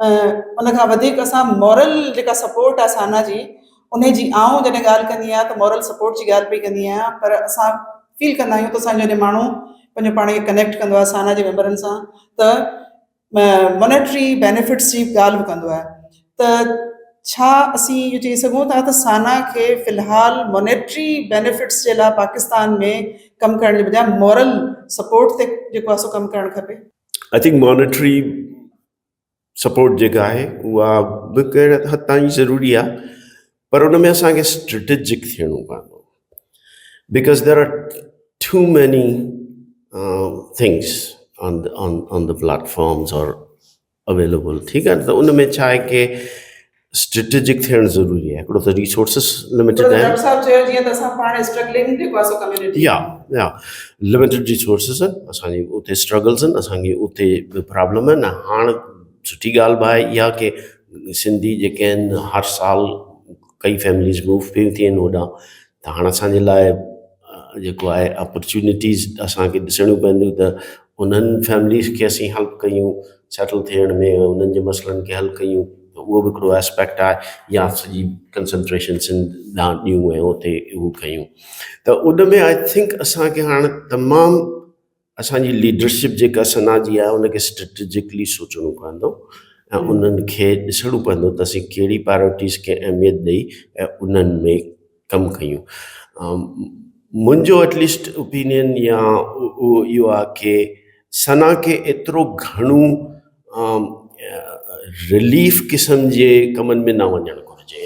ان کان وڌيڪ اسان مورل جيڪا سپورٽ آهي سانا جي ان جي آئون جڏهن ڳالهه ڪندي آهيان ته مورل سپورٽ جي ڳالهه پئي ڪندي آهيان پر اسان فيل ڪندا آهيون ته اسان جو جڏهن ماڻهو پنهنجو پاڻ کي ڪنيڪٽ ڪندو آهي سانا جي ميمبرن سان ته مانيٽري بينيفٽس جي ڳالهه به ڪندو آهي ته ڇا اسين اهو چئي سگهون ٿا ته سانا کي في الحال مانيٽري بينيفٽس جي لاء پاڪستان ۾ ڪم ڪرڻ جي بجاء مورل سپورٽ تي جيڪو آهي سو ڪم ڪرڻ کپي؟ I think monetary support جيڪا آهي اها به ڪهڙي حد تائين ضروري آهي پر ان ۾ اسانکي اسٽريٽجڪ ٿيڻو پوندو because there are too many things on on on the platforms are available ٺيڪ آهي ته ان ۾ ڇا آهي ڪي اسٽريٽجڪ ٿيڻ ضروري آهي هڪڙو ته ريسورسز لميٽيڊ آهن ڊاڪٽر صاحب چيو جيئن ته اسان پاڻ اسٽرگلنگ جيڪو آهي سو ڪميونٽي يا يا لميٽيڊ ريسورسز آهن اسان جي اتي اسٽرگلز آهن اسان کي اتي به پرابلم آهن هاڻ سٺي ڳالهه به آهي اها ڪي سنڌي جيڪي آهن هر سال ڪئي فيمليز موو پيون ٿين هوڏانهن ته هاڻ اسان جي لاء جيڪو آهي اپرچونيٽيز اسان کي ڏسڻيون پونديون ته انهن فيمليز کي اسين هيلپ ڪيون سيٽل ٿيڻ ۾ انهن جي مسئلن کي حل ڪيون ته اهو به هڪڙو اسپيڪٽ آهي يا سڄي ڪنسنٽريشن سنڌ ڏانهن ڏيون ۽ اتي اهو ڪيون ته ان ۾ I think اسانکي هاڻ تمام اسان جي ليڊرشپ جيڪا ثنا جي آهي ان کي اسٽريٽجڪلي سوچڻو پوندو ۽ انهن کي ڏسڻو پوندو ته اسين ڪهڙي پرائرٽيز کي اهميت ڏئي ۽ انهن ۾ ڪم ڪيون. منهنجو ايٽليسٽ اوپينين يا اهو اهو آهي ڪي ثنا کي ايترو گهڻو رليف قسم جي ڪمن ۾ نه وڃڻ گهرجي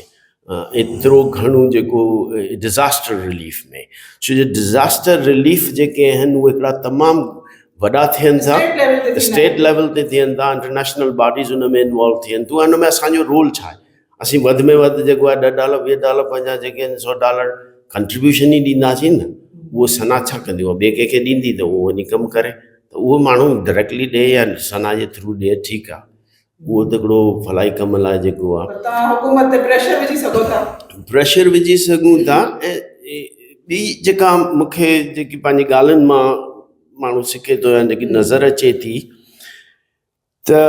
ايترو گهڻو جيڪو ڊزاسٽر رليف ۾ ڇو جو ڊزاسٽر رليف جيڪي آهن اهي هڪڙا تمام وڏا ٿين ٿا اسٽيٽ ليول تي ٿين ٿا انٽرنيشنل باڊيز ان ۾ انوالو ٿين ٿيون ان ۾ اسانجو رول ڇا آهي اسين وڌ ۾ وڌ جيڪو آهي ڏهه ڊالر 20 ڊالر پنهنجا جيڪي آهن سو ڊالر ڪنٽريبيوشن ئي ڏينداسين نه اهو ثنا ڇا ڪندي اهو ٻئي ڪنهن کي ڏيندي ته اهو وڃي ڪم ڪري ته اهو ماڻهو ڊائريڪٽلي ڏي يا ثنا جي ٿرو ڏي ٺيڪ آهي اهو ته هڪڙو فلاحي ڪم لاء جيڪو آهي. پر توهان حڪومت تي پريشر وجهي سگهو ٿا. پريشر وجهي سگهون ٿا ۽ ٻي جيڪا مون کي جيڪي پنهنجي ڳالهين مان ماڻهو سکي ٿو يا جيڪي نظر اچي ٿي ته.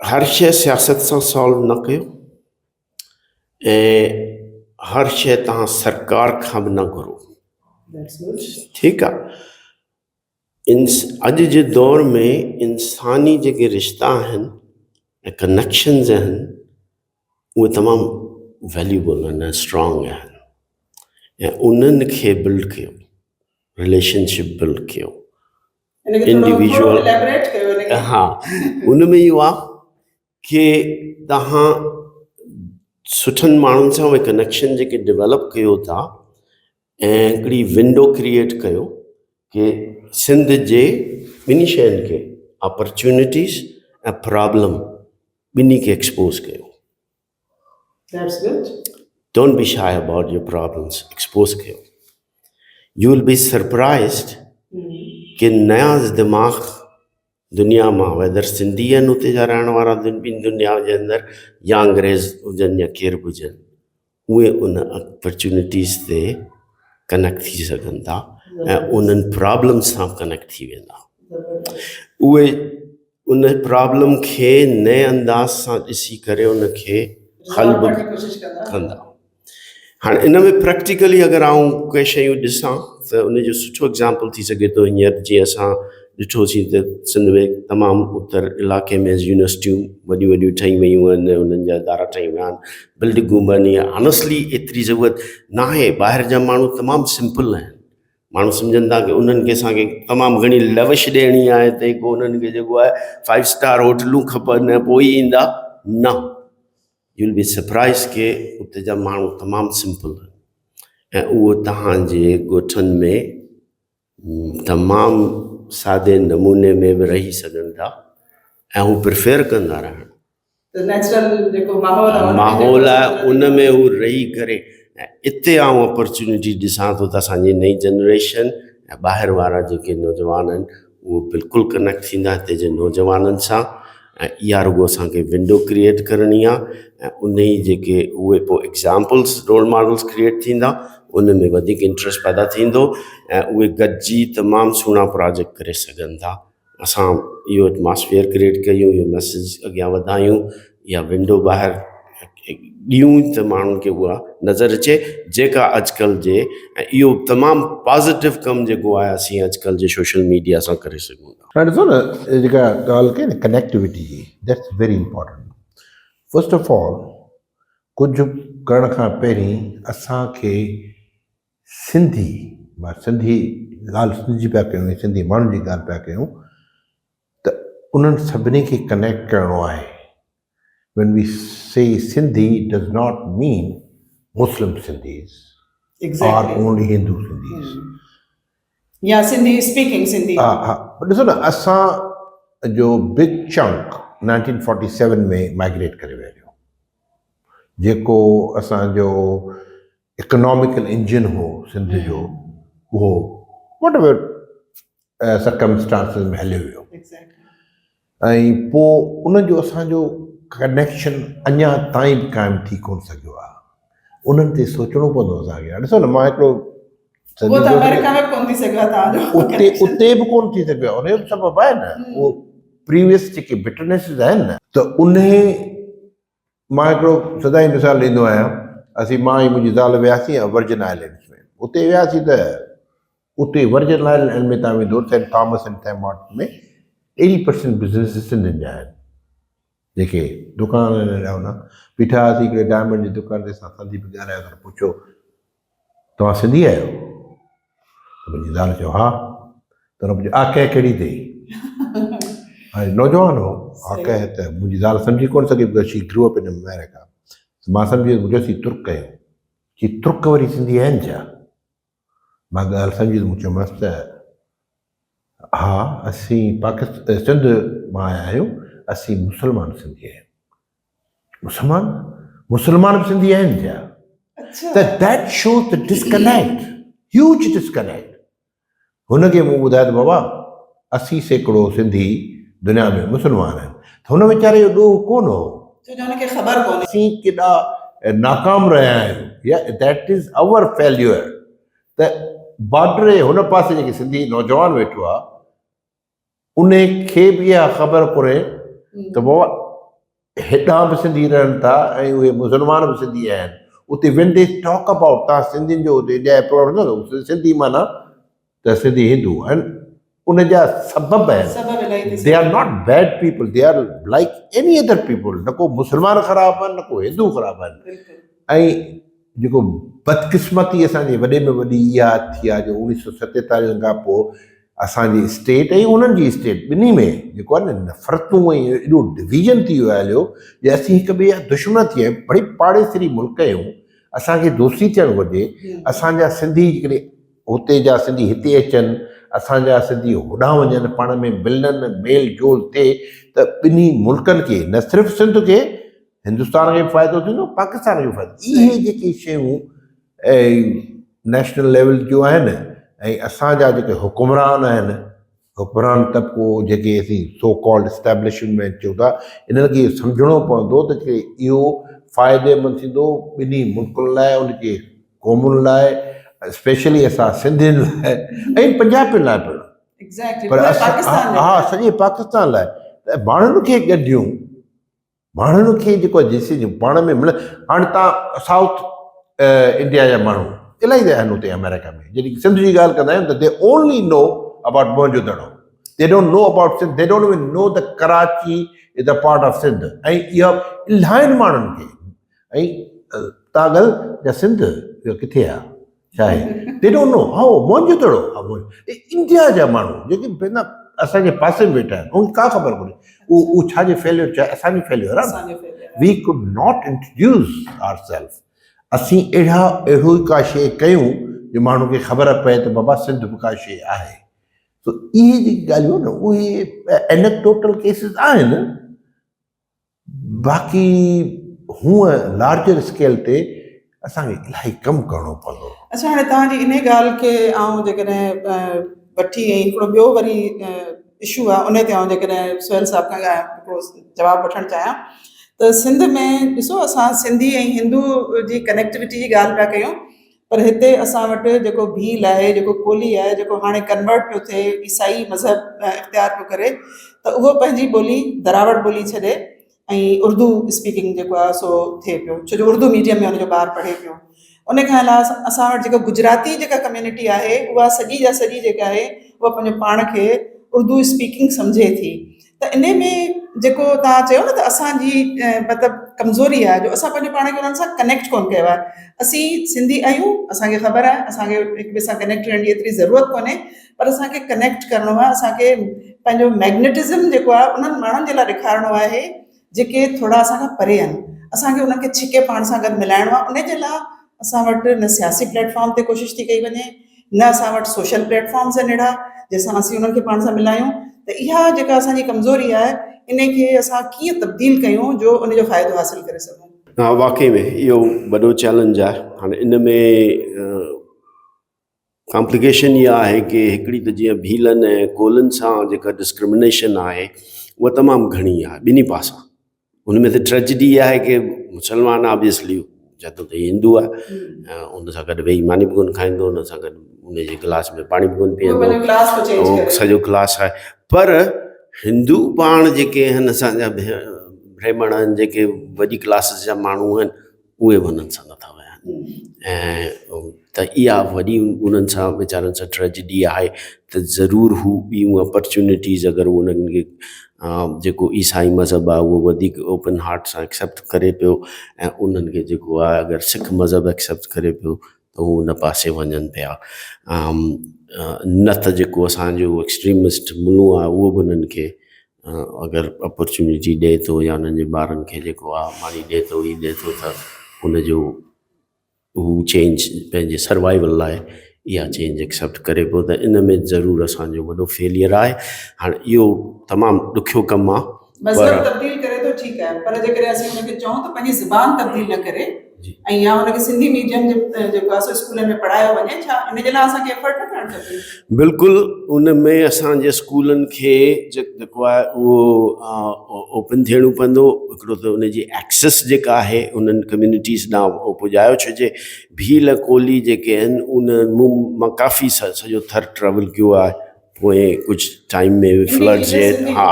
هر شيء سياست سان سالو نه ڪيو ۽ هر شيء توهان سرڪار کان به نه گهرو. ٺيڪ آ. اڄ جي دور ۾ انساني جيڪي رشتا آهن ۽ ڪنيڪشنز آهن اهي تمام ويليوبل آهن ۽ اسٽرانگ آهن ۽ انهن کي بلڊ ڪيو، رليشنشپ بلڊ ڪيو. انڊيويجوئل ها ان ۾ اهو آهي ڪي توهان سٺن ماڻهن سان اهي ڪنيڪشن جيڪي ڊولپ ڪيو ٿا ۽ هڪڙي ونڊو ڪريئيٽ ڪيو ڪي سنڌ جي ٻنهي شين کي اپرچونٽيز ۽ پرابلم ٻنهي کي ايڪسپوز ڪيو. That's good. Don't be shy about your problems expose ڪيو يو will be surprised ڪي نيا دماغ دنيا مان ويدر سنڌي آهن اتي جا رهڻ وارا ٻين دنيا جي اندر يا انگريز هجن يا ڪير به هجن اهي ان اپرچونٽيز تي ڪنيڪٽ ٿي سگهن ٿا ۽ انهن پرابلمس سان ڪنيڪٽ ٿي ويندا اهي ان پرابلم کي نئين انداز سان ڏسي ڪري ان کي حل به ڪندا. هاڻي ان ۾ پريڪٽيڪلي اگر آئون ڪي شيون ڏسان ته ان جو سٺو ايگزامپل ٿي سگهي ٿو هينئر جيئن اسان ڏٺوسين ته سنڌ ۾ تمام اتر علائقي ۾ يونيورسٽيون وڏيون وڏيون ٺهي ويون آهن انهن جا ادارا ٺهي ويا آهن بلڊنگون به آهن آنسٽلي ايتري ضرورت ناهي ٻاهر جا ماڻهو تمام سمپل آهن ماڻهو سمجهن ٿا ڪي انهن کي اسان کي تمام گهڻي لوش ڏيڻي آهي ته پوء انهن کي جيڪو آهي فائيو اسٽار هوٽلون کپن ۽ پوء ئي ايندا نه يو ول بي سرپرائز ڪي اتي جا ماڻهو تمام سمپل آهن ۽ اهو تهان جي ڳوٺن ۾ تمام سادي نموني ۾ به رهي سگهن ٿا ۽ هو پريفر ڪندا رهڻ ته نيچرل جيڪو ماحول آهي ماحول آهي ان ۾ هو رهي ڪري ۽ اتي آئون اپرچونٽي ڏسان ٿو ته اسانجي نئين جنريشن ۽ ٻاهر وارا جيڪي نوجوان آهن اهو بلڪل ڪنيڪٽ ٿيندا هتي جي نوجوانن سان ۽ اها رڳو اسانکي ونڊو ڪريئيٽ ڪرڻي آهي ۽ ان ئي جيڪي اهي پوء ايگزامپلس رول ماڊلس ڪريئيٽ ٿيندا ان ۾ وڌيڪ انٽرسٽ پيدا ٿيندو ۽ اهي گڏجي تمام سهڻا پراجيڪٽ ڪري سگهن ٿا. اسان اهو ايٽماسفيئر ڪريئيٽ ڪيون اهو ميسيج اڳيان وڌايون اها ونڊو ٻاهر ڏيون ته ماڻهن کي اها نظر اچي جيڪا اڄڪلهه جي ۽ اهو تمام پازيٽو ڪم جيڪو آهي اسين اڄڪلهه جي سوشل ميڊيا سان ڪري سگهون ٿا. هاڻي ڏسو نه جيڪا ڳالهه ڪئي نه ڪنيڪٽيوٽي جي that's very important first of all ڪجهه ڪرڻ کان پهرين اسان کي سنڌي، مان سنڌي ڳالهه سنڌ جي پيا ڪيون ۽ سنڌي ماڻهن جي ڳالهه پيا ڪيون ته انهن سڀني کي ڪنيڪٽ ڪرڻو آهي. When we say Sindhi does not mean Muslim Sindhis or only Hindu Sindhis. يا سنڌي اسپيڪنگ سنڌي. ها ها ڏسو نه اسان جو بگ چنڪ 1947 ۾ مائگريٽ ڪري ويو جيڪو اسان جو اڪناميڪل انجن هو سنڌ جو اهو واٽ ايور سرڪمسٽانسز ۾ هليو ويو ۽ پوء ان جو اسان جو ڪنيڪشن اڃا تائين به قائم ٿي ڪون سگهيو آهي انهن تي سوچڻو پوندو اسان کي ڏسو نه مان هڪڙو اتي اتي به ڪون ٿي سگهيو آهي ان جو به سبب آهي نه اهو پريويس جيڪي بٽرنيسز آهن نه ته انهي مان هڪڙو سدائين مثال ڏيندو آهيان، اسين مان ۽ منهنجي زال وياسين ورجن آئلينڊس ۾، اتي وياسين ته اتي ورجن آئلينڊ ۾ تان ويندو saint Thomas ۽ saint Martin ۾ eighty percent business سنڌين جا آهن جيڪي دڪان آهن اهڙا هوندا بيٺا هئاسين هڪڙي ڊائمنڊ جي دڪان تي اسان سنڌي به ڳالهايو ته پڇيو توهان سنڌي آهيو؟ ته منهنجي زال چيو ها. ته هن پڇيو آڪهه ڪهڙي اٿئي؟ هاڻي نوجوان هو آڪهه ته منهنجي زال سمجهي ڪونه سگهي because she grew up in America. مان سمجهي ويس مون چيو اسين ترڪ آهيون. چي ترڪ وري سنڌي آهن ڇا؟ مان ڳالهه سمجهي ويس مون چيومانس ته ها اسين پاڪستان سنڌ مان آيا آهيون اسين مسلمان سنڌي آهيون. مسلمان مسلمان به سنڌي آهن ڇا ته that shows the disconnect huge disconnect هن کي مون ٻڌايو ته بابا 80% سنڌي دنيا ۾ مسلمان آهن ته هن ويچاري جو ڏوهه ڪونه هو ڇو جو هن کي خبر ڪونهي اسين ڪيڏا ناڪام رهيا آهيون يا that is اور فيليور ته بارڊر جي هن پاسي جيڪي سنڌي نوجوان ويٺو آهي انهي کي به اها خبر ڪونهي ته بابا هيڏانهن به سنڌي رهن ٿا ۽ اهي مسلمان به سنڌي آهن اتي when the talk about تان سنڌين جو اتي انڊيا جو پروگرام ٿيندو سنڌي معنيٰ ته سنڌي هندو آهن ان جا سبب آهن they are not bad people they are like any other people نه ڪو مسلمان خراب آهن نه ڪو هندو خراب آهن ۽ جيڪو بدقسمتي اسان جي وڏي ۾ وڏي اها ٿي آهي جو اوڻيهه سو ستيتاليهن کان پوء اسان جي اسٽيٽ ۽ انهن جي اسٽيٽ ٻنهي ۾ جيڪو آهي نه نفرتون ۽ ايڏو ڊويزن ٿي ويو آهي هليو جو اسين هڪ ٻئي جا دشمن ٿي ويا آهيون بڙي پاڙيسري ملڪ آهيون اسان کي دوستي ٿيڻ گهرجي اسان جا سنڌي جيڪڏهن هتي جا سنڌي هتي اچن اسان جا سنڌي هوڏانهن وڃن پاڻ ۾ ملن ميل جول ٿئي ته ٻنهي ملڪن کي نه صرف سنڌ کي هندستان کي به فائدو ٿيندو پاڪستان کي به فائدو اهي جيڪي شيون نيشنل ليول جون آهن ۽ اسان جا جيڪي حڪمران آهن حڪمران طبقو جيڪي اسين سو ڪالڊ اسٽيبلشمينٽ چئون ٿا انهن کي اهو سمجهڻو پوندو ته جي اهو فائديمند ٿيندو ٻنهي ملڪن لاء ان جي قومن لاء اسپيشلي اسان سنڌين لاء ۽ پنجابين لاء پڻ پر ها سڄي پاڪستان لاء ته ماڻهن کي ڳنڍيون ماڻهن کي جيڪو آهي جيسين جو پاڻ ۾ ملن هاڻي تان سائوٿ انڊيا جا ماڻهو الاهي رهيا آهن اتي آمريڪا ۾ جڏهن سنڌ جي ڳالهه ڪندا آهيون ته they only know about Mohenjo Daro they don't know about Sindh they don't even know the Karachi is a part of Sindh ۽ اها الاهين ماڻهن کي ۽ تان ڳالهه جا سنڌ اهو ڪٿي آهي ڇا آهي they don't know how Mohenjo Daro India جا ماڻهو جيڪي بنا اسان جي پاسي ۾ ويٺا آهن ان کي ڪا خبر ڪونهي اهو اهو ڇا جي فيليئر ڇا اسان جي فيليئر آهي we could not introduce our self اسين اهڙا اهڙو ئي ڪا شيء ڪيون جو ماڻهو کي خبر پئي ته بابا سنڌ به ڪا شيء آهي سو اهي جيڪي ڳالهيون آهن اهي انيڪڊوٽل ڪيسز آهن باقي هونء لارجر اسڪيل تي اسان کي الاهي ڪم ڪرڻو پوندو. اڇا هاڻي توهان جي انهي ڳالهه کي آئون جيڪڏهن وٺي ۽ هڪڙو ٻيو وري اشو آهي انهي تي آئون جيڪڏهن سهيل صاحب کان هڪڙو جواب وٺڻ چاهيان ته سنڌ ۾ ڏسو اسان سنڌي ۽ هندو جي ڪنيڪٽوٽي جي ڳالهه پيا ڪيون پر هتي اسان وٽ جيڪو ڀيل آهي جيڪو ڪولهي آهي جيڪو هاڻي ڪنورٽ پيو ٿئي عيسائي مذهب اختيار پيو ڪري ته اهو پنهنجي ٻولي دراوڙ ٻولي ڇڏي ۽ اردو اسپيڪنگ جيڪو آهي سو ٿئي پيو ڇو جو اردو ميڊيم ۾ ان جو ٻار پڙهي پيو ان کان علاوه اسان وٽ جيڪا گجراتي جيڪا ڪميونٽي آهي اها سڄي جا سڄي جيڪا آهي اها پنهنجو پاڻ کي اردو اسپيڪنگ سمجهي ٿي ته انهي ۾ جيڪو توهان چيو نه ته اسان جي مطلب ڪمزوري آهي جو اسان پنهنجو پاڻ کي انهن سان ڪنيڪٽ ڪونه ڪيو آهي اسين سنڌي آهيون اسان کي خبر آهي اسان کي هڪ ٻئي سان ڪنيڪٽ رهڻ جي ايتري ضرورت ڪونهي پر اسان کي ڪنيڪٽ ڪرڻو آهي اسان کي پنهنجو ميگنيٽزم جيڪو آهي انهن ماڻهن جي لاء ڏيکارڻو آهي جيڪي ٿورا اسان کان پري آهن اسان کي انهن کي ڇڪي پاڻ سان گڏ ملائڻو آهي ان جي لاء اسان وٽ نه سياسي پليٽ فارم تي ڪوشش ٿي ڪئي وڃي نه اسان وٽ سوشل پليٽ فارمز آهن اهڙا جنهن سان اسين انهن کي پاڻ سان ملايون ته اها جيڪا اسان جي ڪمزوري آهي ان کي اسان ڪيئن تبديل ڪيون جو ان جو فائدو حاصل ڪري سگهون. ها واقعي ۾ اهو وڏو چئلينج آهي هاڻي ان ۾ ڪامپليڪيشن اها آهي ڪي هڪڙي ته جيئن ڀيلن ۽ ڪولن سان جيڪا ڊسڪرمنيشن آهي اها تمام گهڻي آهي ٻنهي پاسا ان ۾ ته ٽريجڊي اها آهي ڪي مسلمان آبويسلي چئي ٿو ته هي هندو آهي ۽ ان سان گڏ ويهي ماني به ڪونه کائيندو ان سان گڏ ان جي گلاس ۾ پاڻي به ڪونه پيئندو اهو سڄو ڪلاس آهي پر هندو پاڻ جيڪي آهن اسانجا برهمڻ آهن جيڪي وڏي ڪلاسز جا ماڻهو آهن اهي به انهن سان نٿا ويهن ۽ ته اها وڏي انهن سان ويچارن سان ٽريجڊي آهي ته ضرور هو ٻيون اپرچونٽيز اگر انهن کي جيڪو عيسائي مذهب آهي اهو وڌيڪ اوپن هارٽ سان ايڪسيپٽ ڪري پيو ۽ انهن کي جيڪو آهي اگر سک مذهب ايڪسيپٽ ڪري پيو ته هو ان پاسي وڃن پيا نه ته جيڪو اسانجو ايڪسٽريمسٽ ملو آهي اهو به انهن کي اگر اپرچونٽي ڏئي ٿو يا انهن جي ٻارن کي جيڪو آ ماني ڏئي ٿو هي ڏئي ٿو ته ان جو هو چينج پنهنجي سروائيول لاء اها چينج ايڪسيپٽ ڪري پيو ته ان ۾ ضرور اسانجو وڏو فيليئر آهي هاڻي اهو تمام ڏکيو ڪم آ مذهب تبديل ڪري ٿو ٺيڪ آهي پر جيڪڏهن اسين ان کي چئون ته پنهنجي زبان تبديل نه ڪري ۽ يا ان کي سنڌي ميڊيم جي جيڪو آهي سو اسڪولن ۾ پڙهايو وڃي ڇا ان جي لاء اسان کي ايفرٽ نه ڪرڻ کپي؟ بلڪل ان ۾ اسان جي اسڪولن کي جيڪو آهي اهو اوپن ٿيڻو پوندو هڪڙو ته ان جي ايڪسيس جيڪا آهي انهن ڪميونٽيز ڏانهن اهو پڄايو ڇڏجي ڀيل ڪولهي جيڪي آهن ان مون مان ڪافي سڄو ٿر ٽريول ڪيو آهي. پوئين ڪجهه ٽائيم ۾ فلڊز جي ها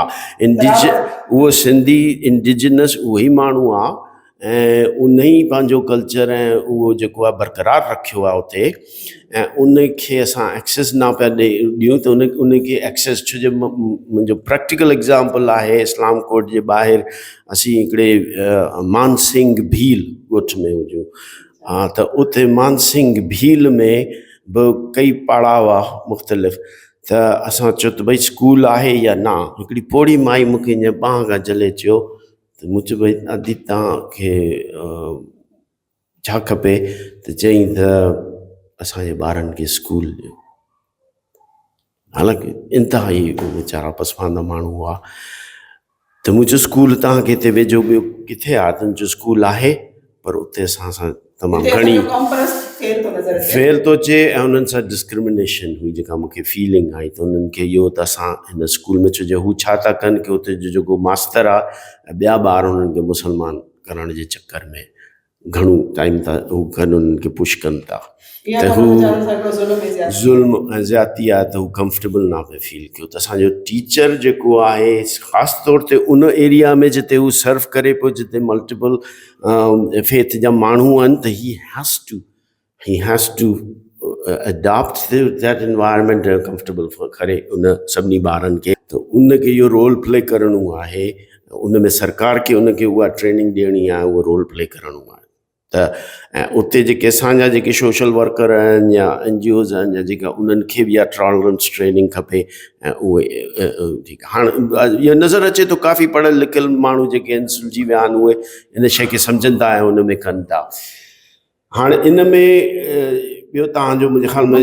انڊيج اهو سنڌي انڊيجنس اهو ئي ماڻهو آ ۽ ان ئي پنهنجو ڪلچر ۽ اهو جيڪو آهي برقرار رکيو آهي اتي ۽ ان کي اسان ايڪسيس نه پيا ڏي ڏيون ته ان ان کي ايڪسيس ڇو جو منهنجو پريڪٽيڪل ايگزامپل آهي اسلام ڪوٽ جي ٻاهر اسين هڪڙي مانسنگهه ڀيل ڳوٺ ۾ هجون ها ته اتي مانسنگهه ڀيل ۾ به ڪئي پاڙا هئا مختلف ته اسان چيو ته ڀئي اسڪول آهي يا نه هڪڙي پوڙهي مائي مون کي ائين ٻانهن کان جهلي چيو ته مون چيو ڀئي ادي توهان کي ڇا کپي ته چيائين ته اسان جي ٻارن کي اسڪول ڏيو حالانڪه انتهائي ويچارا پسمانده ماڻهو هئا ته مون چيو اسڪول توهان کي هتي ويجهو ٻيو ڪٿي آهي ته هن چيو اسڪول آهي پر اتي اسان سان تمام گهڻي فيل ٿو اچي ۽ انهن سان ڊسڪرمنيشن هئي جيڪا مونکي فيلنگ آئي ته انهن کي اهو ته اسان هن اسڪول ۾ ڇو جو هو ڇا ٿا ڪن ڪي اتي جو جيڪو ماستر آهي ۽ ٻيا ٻار انهن کي مسلمان ڪرڻ جي چڪر ۾ گهڻو ٽائيم ٿا هو ڪن انهن کي پش ڪن ٿا ته هو ظلم ۽ زيادتي آهي ته هو ڪمفرٽيبل نه پئي فيل ڪيو ته اسانجو ٽيچر جيڪو آهي خاص طور تي ان ايريا ۾ جتي هو سرو ڪري پيو جتي ملٽيپل فيٿ جا ماڻهو آهن ته he has to he has to adapt that environment comfortable ڪري ان سڀني ٻارن کي ته ان کي اهو رول پلي ڪرڻو آهي ان ۾ سرڪار کي ان کي اها ٽريننگ ڏيڻي آهي اهو رول پلي ڪرڻو آهي ته ۽ اتي جيڪي اسان جا جيڪي سوشل ورڪر آهن يا اين جي اوز آهن يا جيڪا انهن کي به اها ٽالرنس ٽريننگ کپي ۽ اهي ٺيڪ هاڻ اهو نظر اچي ٿو ڪافي پڙهيل لکيل ماڻهو جيڪي آهن سلجهي ويا آهن اهي ان شيء کي سمجهن ٿا ۽ ان ۾ ڪن ٿا هاڻ ان ۾ ٻيو تهان جو منهنجي خيال ۾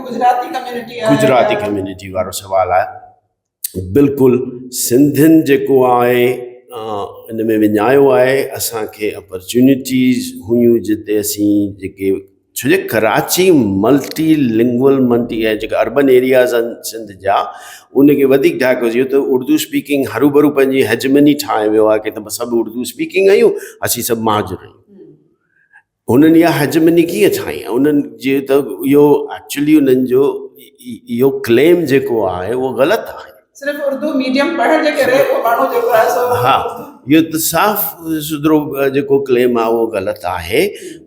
گجراتي ڪميونٽي گجراتي ڪميونٽي وارو سوال آهي بلڪل سنڌين جيڪو آهي ان ۾ وڃايو آهي اسانکي اپرچونيٽيز هيون جتي اسين جيڪي ڇو جو ڪراچي ملٽي لنگول ملٽي ۽ جيڪا اربن ايرياز آهن سنڌ جا ان کي وڌيڪ ڊائگنوز اهو ته اردو اسپيڪنگ هروڀرو پنهنجي هيجمني ٺاهي ويو آهي ڪي ته سڀ اردو اسپيڪنگ آهيون اسين سڀ مهاجر آهيون هنن اها هيجمني ڪيئن ٺاهي انهن جي ته اهو ايڪچولي انهن جو اهو ڪليم جيڪو آهي اهو غلط آهي صرف اردو ميڊيم پڙهڻ جي ڪري اهو ماڻهو جيڪو آهي سو ها اهو ته صاف سڌرو جيڪو ڪليم آهي اهو غلط آهي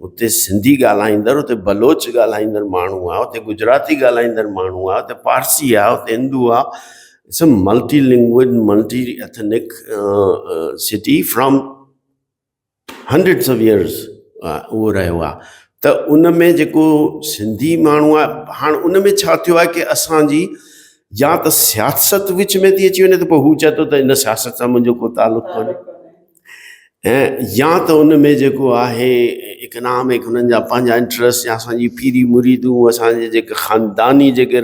اتي سنڌي ڳالهائيندڙ اتي بلوچ ڳالهائيندڙ ماڻهو آهي اتي گجراتي ڳالهائيندڙ ماڻهو آهي اتي پارسي آهي اتي هندو آهي it's a multi language multi ethnic city from hundreds of years اهو رهيو آهي ته ان ۾ جيڪو سنڌي ماڻهو آهي هاڻ ان ۾ ڇا ٿيو آهي ڪي اسانجي يا ته سياست وچ ۾ ٿي اچي وڃي ته پوء هو چئي ٿو ته ان سياست سان منهنجو ڪو تعلق ڪونهي ۽ يا ته ان ۾ جيڪو آهي اڪنامڪ هنن جا پنهنجا انٽرسٽ يا اسانجي پيري مريدون اسانجي جيڪي خانداني جيڪي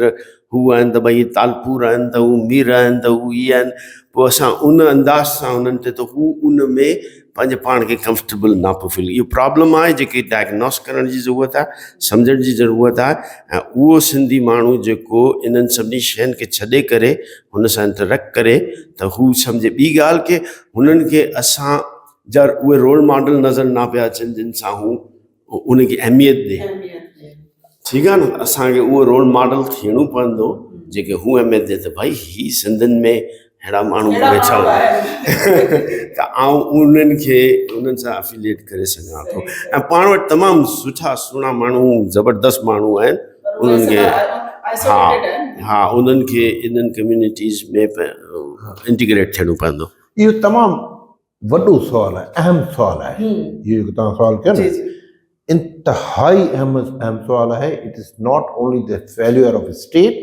هو آهن ته ڀئي تالپور آهن ته هو مير آهن ته هو هي آهن پوء اسان ان انداز سان انهن تي ته هو ان ۾ پنهنجي پاڻ کي ڪمفرٽيبل نه پيو فيل اهو پرابلم آهي جيڪي ڊائگنوس ڪرڻ جي ضرورت آهي سمجهڻ جي ضرورت آهي ۽ اهو سنڌي ماڻهو جيڪو انهن سڀني شين کي ڇڏي ڪري هن سان انٽريڪٽ ڪري ته هو سمجهي ٻي ڳالهه ڪي هنن کي اسان جا اهي رول ماڊل نظر نه پيا اچن جن سان هو ان کي اهميت ڏي ٺيڪ آهي نه اسانکي اهو رول ماڊل ٿيڻو پوندو جيڪي هو اهميت ڏي ته ڀائي هي سنڌين ۾ اهڙا ماڻهو به ويٺا ته آئون انهن کي انهن سان افيليٽ ڪري سگهان ٿو ۽ پاڻ وٽ تمام سٺا سهڻا ماڻهو زبردست ماڻهو آهن انهن کي ها ها انهن کي انهن ڪميونٽيز ۾ انٽيگريٽ ٿيڻو پوندو. اهو تمام وڏو سوال آهي اهم سوال آهي اهو جيڪو توهان سوال ڪيو نه انتهائي اهم اهم سوال آهي it is not only the failure of state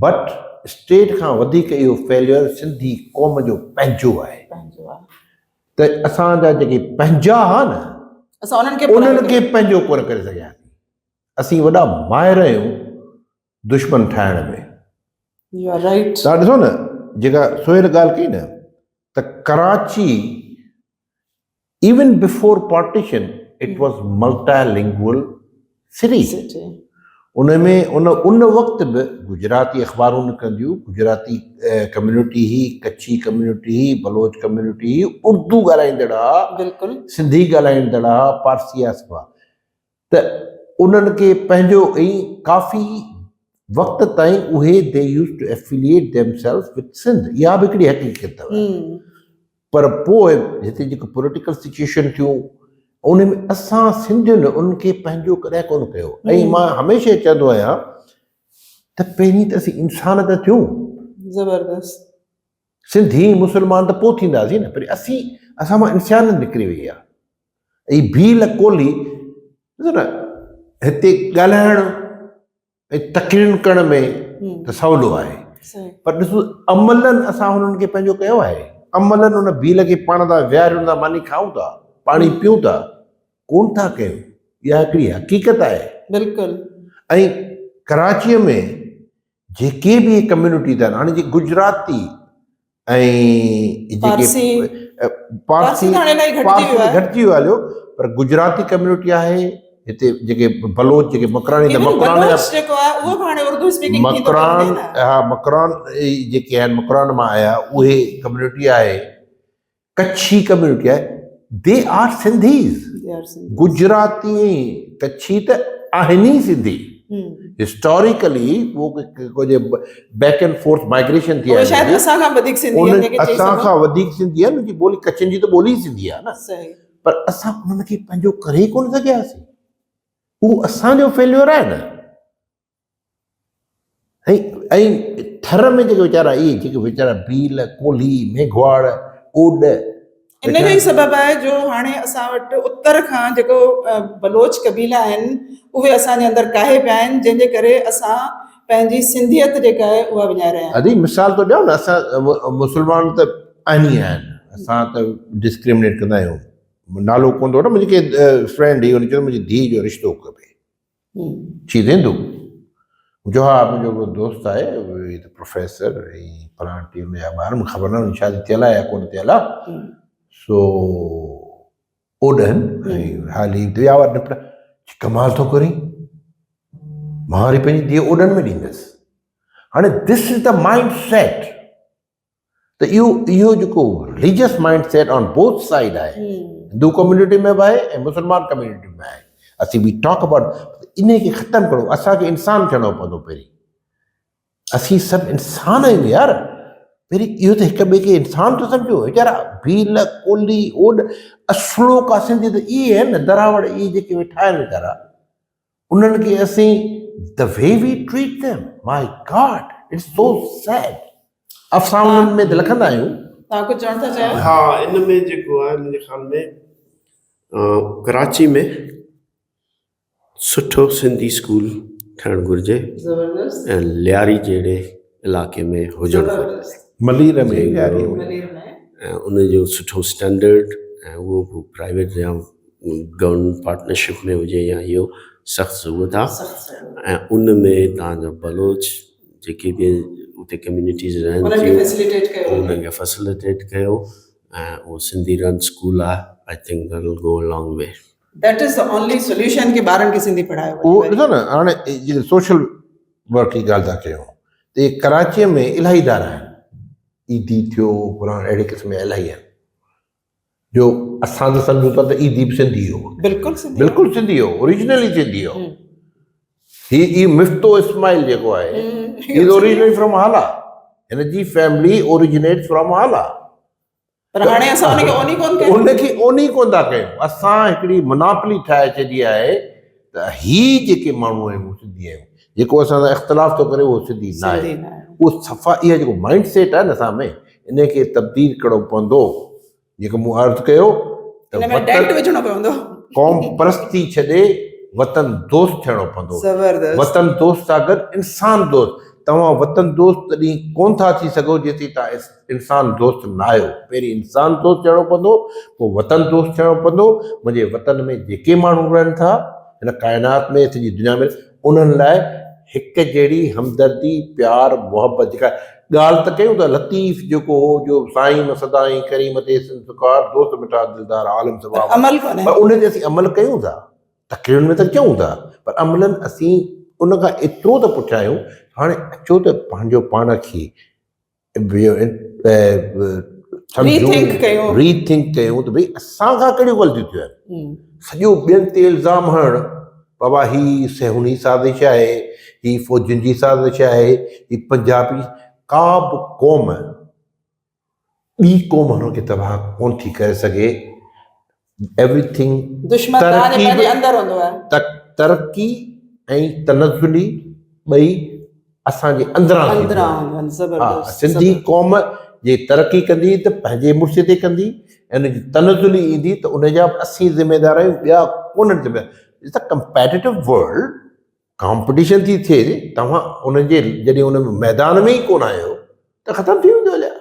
but state کان وڌيڪ اهو فيليئر سنڌي قوم جو پنهنجو آهي ته اسان جا جيڪي پنهنجا ها نه اسان انهن کي پنهنجو ڪونه ڪري سگهياسين اسين وڏا ماهر آهيون دشمن ٺاهڻ ۾. You are right. توهان ڏسو نه جيڪا سهيل ڳالهه ڪئي نه ته Karachi even before partition it was multilingual city ان ۾ ان ان وقت به گجراتي اخبارون نڪرنديون گجراتي ڪميونٽي هئي ڪڇي ڪميونٽي هئي بلوچ ڪميونٽي هئي اردو ڳالهائيندڙ ها بلڪل سنڌي ڳالهائيندڙ ها پارسي ها سڀ ها ته انهن کي پنهنجو ۽ ڪافي وقت تائين اهي they use to affiliate themselves with Sindh اها به هڪڙي حقيقت اٿو پر پوء هتي جيڪو پوليٽيڪل سچويشن ٿيون ان ۾ اسان سنڌين ان کي پنهنجو ڪڏهن ڪونه ڪيو ۽ مان هميشه چوندو آهيان ته پهرين ته اسين انسان ته ٿيون زبردست سنڌي مسلمان ته پوء ٿينداسين نه پر اسين اسان مان انسانيت نڪري وئي آهي ۽ ڀيل ڪولهي ڏسو نه هتي ڳالهائڻ ۽ تقريرن ڪرڻ ۾ ته سولو آهي پر ڏسو عملن اسان هنن کي پنهنجو ڪيو آهي عملن ان ڀيل کي پاڻ تان ويهاريون ٿا ماني کائون ٿا پاڻي پيون ٿا ڪون ٿا ڪيون اها هڪڙي حقيقت آهي بلڪل ۽ ڪراچيء ۾ جيڪي به ڪميونٽي اٿن هاڻي جي گجراتي ۽ جيڪي پارسي پارسي گهٽجي ويو هليو پر گجراتي ڪميونٽي آهي هتي جيڪي بلوچ جيڪي مڪراني ته مڪران جا جيڪو آهي اهو به هاڻي اردو اسپيڪنگ ٿي ٿو مڪران ها مڪران جيڪي آهن مڪران مان آيا اهي ڪميونٽي آهي ڪڇي ڪميونٽي آهي they are Sindhis Gujarati ۽ Kutchi ته آهن ئي سنڌي هسٽاريڪلي اهو جي بيڪ اينڊ فورٿ مائگريشن ٿي آهي شايد اسان کان وڌيڪ سنڌي آهن جيڪي اسان کان وڌيڪ سنڌي آهن جي ٻولي ڪڇن جي ته ٻولي سنڌي آهي نه صحيح پر اسان انهن کي پنهنجو ڪري ڪونه سگهياسين اهو اسان جو فيليور آهي نه ۽ ۽ ٿر ۾ جيڪي ويچارا اهي جيڪي ويچارا ڀيل، ڪولهي، ميگهواڙ، اوڏ. ان جو ئي سبب آهي جو هاڻي اسان وٽ اتر کان جيڪو بلوچ قبيلا آهن اهي اسان جي اندر ڪاهي پيا آهن جنهن جي ڪري اسان پنهنجي سنڌيت جيڪا آهي اها وڃائي رهيا آهيون. ادي مثال ٿو ڏيان نه اسان مسلمان ته آهن ئي آهن اسان ته ڊسڪرمنيٽ ڪندا آهيون نالو ڪونه ٿو وٺان منهنجي ڪنهن فرينڊ هئي هن چيو منهنجي ڌيء جو رشتو کپي چي ويندو جو ها منهنجو هڪڙو دوست آهي هي ته پروفيسر ۽ فلاڻ ٽيم جا ٻار مون خبر نه هن شادي ٿيل آهي يا ڪونه ٿيل آهي سو اوڏهن ۽ حالي ته يا ور نپٽ ڪمال ٿو ڪرين مان وري پنهنجي ڌيء اوڏن ۾ ڏيندس هاڻي دس از the mind set ته اهو اهو جيڪو religious mind set on both side آهي هندو ڪميونٽي ۾ به آهي ۽ مسلمان ڪميونٽي ۾ آهي اسين وي ٽاڪ ابائوٽ ان کي ختم ڪرڻو اسان کي انسان ٿيڻو پوندو پهرين اسين سڀ انسان آهيون يار پهرين اهو ته هڪ ٻئي کي انسان ٿو سمجهو ويچارا ڀيل ڪولهي اوڏ اصلوڪا سنڌي ته اهي آهن دراوڙ اهي جيڪي ويٺا آهن ويچارا انهن کي اسين the way we treat them my God it's so sad افسانن ۾ ته لکندا آهيون. توهان ڪجهه چوڻ ٿا چاهيو؟ ها ان ۾ جيڪو آهي منهنجي خيال ۾ ڪراچي ۾ سٺو سنڌي اسڪول ٺهڻ گهرجي زبردست ۽ لياري جهڙي علائقي ۾ هجڻ گهرجي. ملير ۾ لياري ۾. ملير ۾. ۽ ان جو سٺو اسٽينڊرڊ ۽ اهو به پرائيويٽ يا گورنمينٽ پارٽنرشپ ۾ هجي يا اهو سخت ضرورت آ ۽ ان ۾ تان جا بلوچ جيڪي به اتي ڪميونٽيز رهن ٿيون انهن کي فيسليٽيٽ ڪيو ۽ اهو سنڌي رن اسڪول آ I think that will go a long way. That is the only solution ڪي ٻارن کي سنڌي پڙهايو وڃي. اهو ڏسو نه هاڻي جيڪي سوشل ورڪ جي ڳالهه ٿا ڪيون ته ڪراچيء ۾ الاهي ادارا آهن ايڌي ٿيو فلاڻو اهڙي قسم جا الاهي آهن جو اسان ته سمجهون ٿا ته عيدي به سنڌي هو. بلڪل سنڌي بلڪل سنڌي هو، اوريجنلي سنڌي هو. هي هي مفتو اسماعيل جيڪو آهي he is originally from Hala. هن جي فيملي اوريجنيٽس فرام هالا. پر هاڻي اسان ان کي اوني ڪون ڪيون. ان کي اوني ڪون ٿا ڪيون. اسان هڪڙي مناپلي ٺاهي ڇڏي آهي ته هي جيڪي ماڻهو آهيون اهي سنڌي آهيون. جيڪو اسان سان اختلاف ٿو ڪري اهو سنڌي ناهي. اهو صفا اها جيڪو مائنڊ سيٽ آهي نه اسان ۾ ان کي تبديل ڪرڻو پوندو. جيڪو مون عرض ڪيو ته ان ۾ ڊينٽ وجهڻو پوندو. قوم پرستي ڇڏي وطن دوست ٿيڻو پوندو. زبردست. وطن دوست سان گڏ انسان دوست. توهان وطن دوست تڏهن ڪونه ٿا ٿي سگهو جيسين توهان انسان دوست نه آهيو. پهرين انسان دوست ٿيڻو پوندو پوء وطن دوست ٿيڻو پوندو. منهنجي وطن ۾ جيڪي ماڻهو رهن ٿا هن ڪائنات ۾ سڄي دنيا ۾ انهن لاء هڪ جهڙي همدردي، پيار، محبت جيڪا ڳالهه ته ڪيون ٿا لطيف جيڪو هو جو سائين م سدائين ڪريم تي سنڌ سڪار دوست مٺا دلدار عالم سڀاء عمل ڪونهي پر ان تي اسين عمل ڪيون ٿا تقريرن ۾ ته چئون ٿا پر عملن اسين ان کان ايترو ته پٺيان آهيون هاڻي اچو ته پنهنجو پاڻ کي سمجهون ري ٿنڪ ڪيون ته ڀئي اسان کان ڪهڙيون غلطيون ٿيون آهن سڄو ٻين تي الزام هڻڻ بابا هي صهيوني سازش آهي هي فوجين جي سازش آهي، هي پنجابي، ڪا به قوم ٻي قوم هن کي تباهه ڪون ٿي ڪري سگهي. ايوري ٿنگ دشمن توهان جي پنهنجي اندر هوندو آهي. ترقي ۽ تنزلي ٻئي اسان جي اندران ٿينديون آهن. ها سنڌي قوم جي ترقي ڪندي ته پنهنجي مڙسي تي ڪندي ۽ ان جي تنزلي ايندي ته ان جا به اسين ذميدار آهيون ٻيا ڪونهن ذميدار. It's a competitive world, competition ٿي ٿئي توهان ان جي جڏهن ان ميدان ۾ ئي ڪونه آهيو ته ختم ٿي ويندو هليا.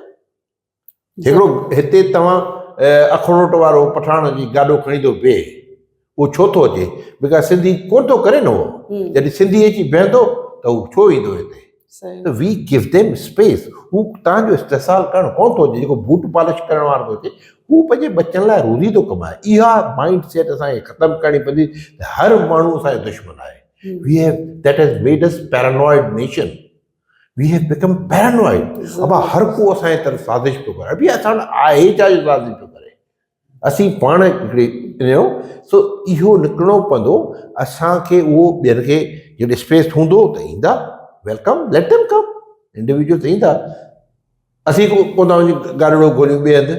هڪڙو هتي توهان اکروٽ وارو پٺاڻ جي گاڏو کڻي ٿو بيهي اهو ڇو ٿو اچي بڪاز سنڌي ڪونه ٿو ڪري نه اهو جڏهن سنڌي اچي بيهندو ته هو ڇو ايندو هتي ته وي گيو ديم اسپيس هو تان جو استحصال ڪرڻ ڪونه ٿو اچي جيڪو بوٽ پالش ڪرڻ وارو ٿو اچي هو پنهنجي ٻچن لاء روزي ٿو ڪمائي اها مائنڊ سيٽ اسان کي ختم ڪرڻي پوندي ته هر ماڻهو اسان جو دشمن آهي we have that has made us paranoid nation we have become paranoid ابا هر ڪو اسان جي طرف سازش پيو ڪري ابي اسان وٽ آهي ڇا جو سازش پيو ڪري اسين پاڻ هڪڙي انهيو سو اهو نڪرڻو پوندو اسان کي اهو ٻين کي جڏهن اسپيس هوندو ته ايندا welcome let them come individual ايندا اسين ڪو ٿا وڃي گاڏڙو گوليون ٻئي هنڌ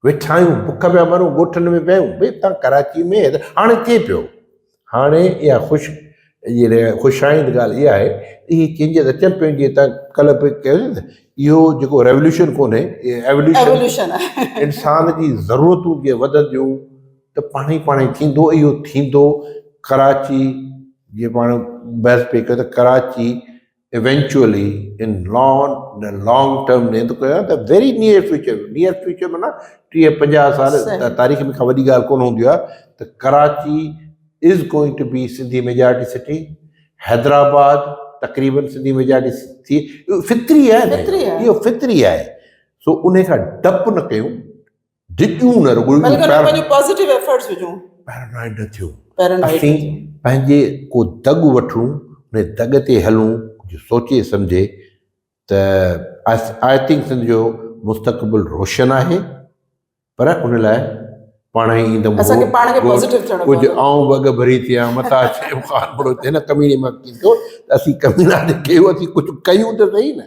ويٺا آهيون بک پيا مرون ڳوٺن ۾ پيا آهيون ڀئي تان ڪراچي ۾ هاڻي ٿئي پيو هاڻي اها خوش خوش آئند ڳالهه اها آهي اهي چينجز اچن پيون جيئن تان ڪلهه به ڪيو نه اهو جيڪو ريولوشن ڪونهي ايولوشن انسان جي ضرورتون جيئن وڌنديون ته پاڻ ئي پاڻ ئي ٿيندو اهو ٿيندو ڪراچي جيئن پاڻ بحث پئي ڪيو ته Karachi eventually in long long term ۾ ته ڪيا ته very near future near future معنيٰ 30 50 سال تاريخ ۾ کان وڏي ڳالهه ڪونه هوندي آهي ته Karachi is going to be Sindhi majority city Hyderabad تقريبن سنڌي ميجارٽي ٿي اهو فطري آهي اهو فطري آهي سو ان کان ڊپ نه ڪيون ڊڄون نه رڳو بلڪه پنهنجو پازيٽو ايفرٽس وجهون پيرانوائڊ نه ٿيون اسين پنهنجي ڪو دڳ وٺون ان دڳ تي هلون ڪجهه سوچي سمجهي ته I think Sindh جو مستقبل روشن آهي پر ان لاء پاڻ ئي ايندم اسان کي پاڻ کي پازيٽو ٿيڻو ڪجهه آئون به اڳ ڀري ٿيان متا چيو خان بڙو هن ڪميڻي مان ڪيئن ٿيو ته اسين ڪميڻا جيڪي اسين ڪجهه ڪيون ته صحيح نه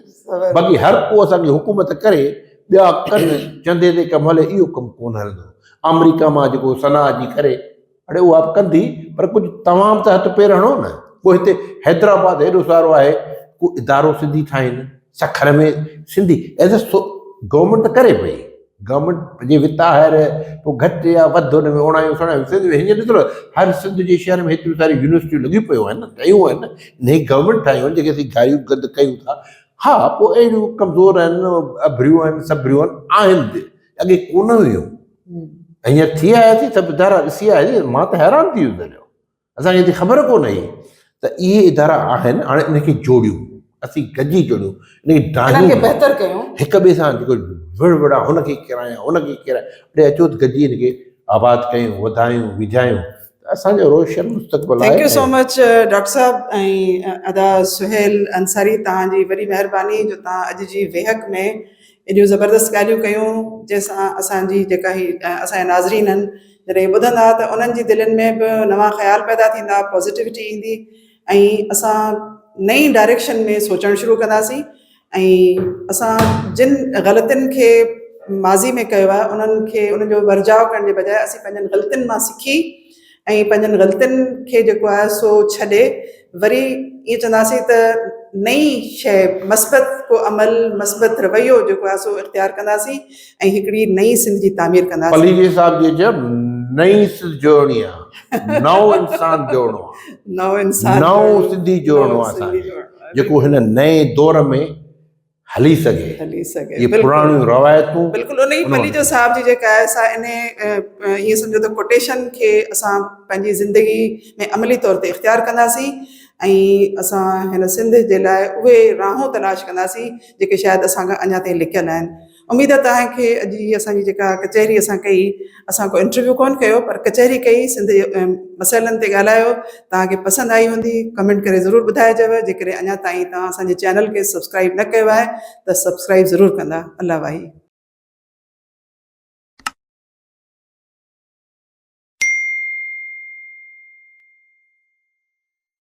باقي هر ڪو اسان کي حڪومت ڪري ٻيا ڪن چندي تي ڪم هلي اهو ڪم ڪونه هلندو. آمريڪا مان جيڪو صنعا جي ڪري اڙي اها به ڪندي پر ڪجهه توهان به ته هٿ پير هڻو نه. ڪو هتي حيدرآباد هيڏو سارو آهي ڪو ادارو سنڌي ٺاهين Sukkur ۾ Sindhi as a government ته ڪري پئي گورنمينٽ جي وتا هر پوء گهٽ يا وڌ ان ۾ اوڻايون سڻايون سنڌ ۾ هينئر ڏسو هر سنڌ جي شهر ۾ هيتريون ساريون يونيورسٽيون لڳيون پيون آهن ٺهيون آهن انهي گورنمينٽ ٺاهيون آهن جيڪي اسين گاريون گند ڪيون ٿا ها پوء اهڙيون ڪمزور آهن، اڀريون آهن، سڀريون آهن، آهن به، اڳي ڪونه هيون. هينئر ٿي آياسين، سڀ ادارا ڏسي آياسين، مان ته حيران ٿي ويس هليو. اسان کي ايتري خبر ڪونه هئي ته اهي ادارا آهن، هاڻي ان کي جوڙيون، اسين گڏجي جوڙيون، ان کي ڊاهيون انهن کي بهتر ڪيون. هڪ ٻئي سان جيڪو وڙ وڙان، هن کي ڪيرايان، هن کي ڪيرايان، اڙي اچو ته گڏجي ان کي آباد ڪيون، وڌايون، ويجهايون. اسان جو روشن مستقبل آهي. Thank you so much doctor صاحب ۽ ادا سهيل انصاري توهان جي وڏي مهرباني جو توهان اڄ جي ويهڪ ۾ ايڏيون زبردست ڳالهيون ڪيون جنهن سان اسان جي جيڪا هي اسان جا ناظرين آهن جڏهن ٻڌندا ته انهن جي دلين ۾ به نوان خيال پيدا ٿيندا پازيٽيوٽي ايندي ۽ اسان نئين ڊائريڪشن ۾ سوچڻ شروع ڪنداسين ۽ اسان جن غلطين کي ماضي ۾ ڪيو آهي انهن کي انهن جو ورجاء ڪرڻ جي بجاء اسين پنهنجن غلطين مان سکي ۽ پنهنجن غلطين کي جيڪو آهي سو ڇڏي وري ائين چونداسين ته نئين شيء مثبت ڪو عمل مثبت رويو جيڪو آهي سو اختيار ڪنداسين ۽ هڪڙي نئين سنڌ جي تعمير ڪنداسين. پليجي صاحب جي چيو نئين سنڌ جوڙڻي آ نئون انسان جوڙڻو آ نئون انسان نئون سنڌي جوڙڻو آ اسان کي جيڪو هن نئين دور ۾ هلي سگهي هلي سگهي اهي پراڻيون روايتون بلڪل انهي پليجو صاحب جي جيڪا آهي سا انهي ائين سمجهو ته ڪوٽيشن کي اسان پنهنجي زندگي ۾ عملي طور تي اختيار ڪنداسين ۽ اسان هن سنڌ جي لاء اهي راهون تلاش ڪنداسين جيڪي شايد اسان کان اڃا تائين لڪيل آهن اميد ته توهان کي اڄ جي اسان جي جيڪا ڪچهري اسان ڪئي اسان ڪو انٽرويو ڪون ڪيو پر ڪچهري ڪئي سنڌ جي مسئلن تي ڳالهايو توهان کي پسند آئي هوندي ڪمينٽ ڪري ضرور ٻڌائجو جيڪڏهن اڃا تائين توهان اسان جي چينل کي سبسڪرائب نه ڪيو آهي ته سبسڪرائب ضرور ڪندا الله واهي.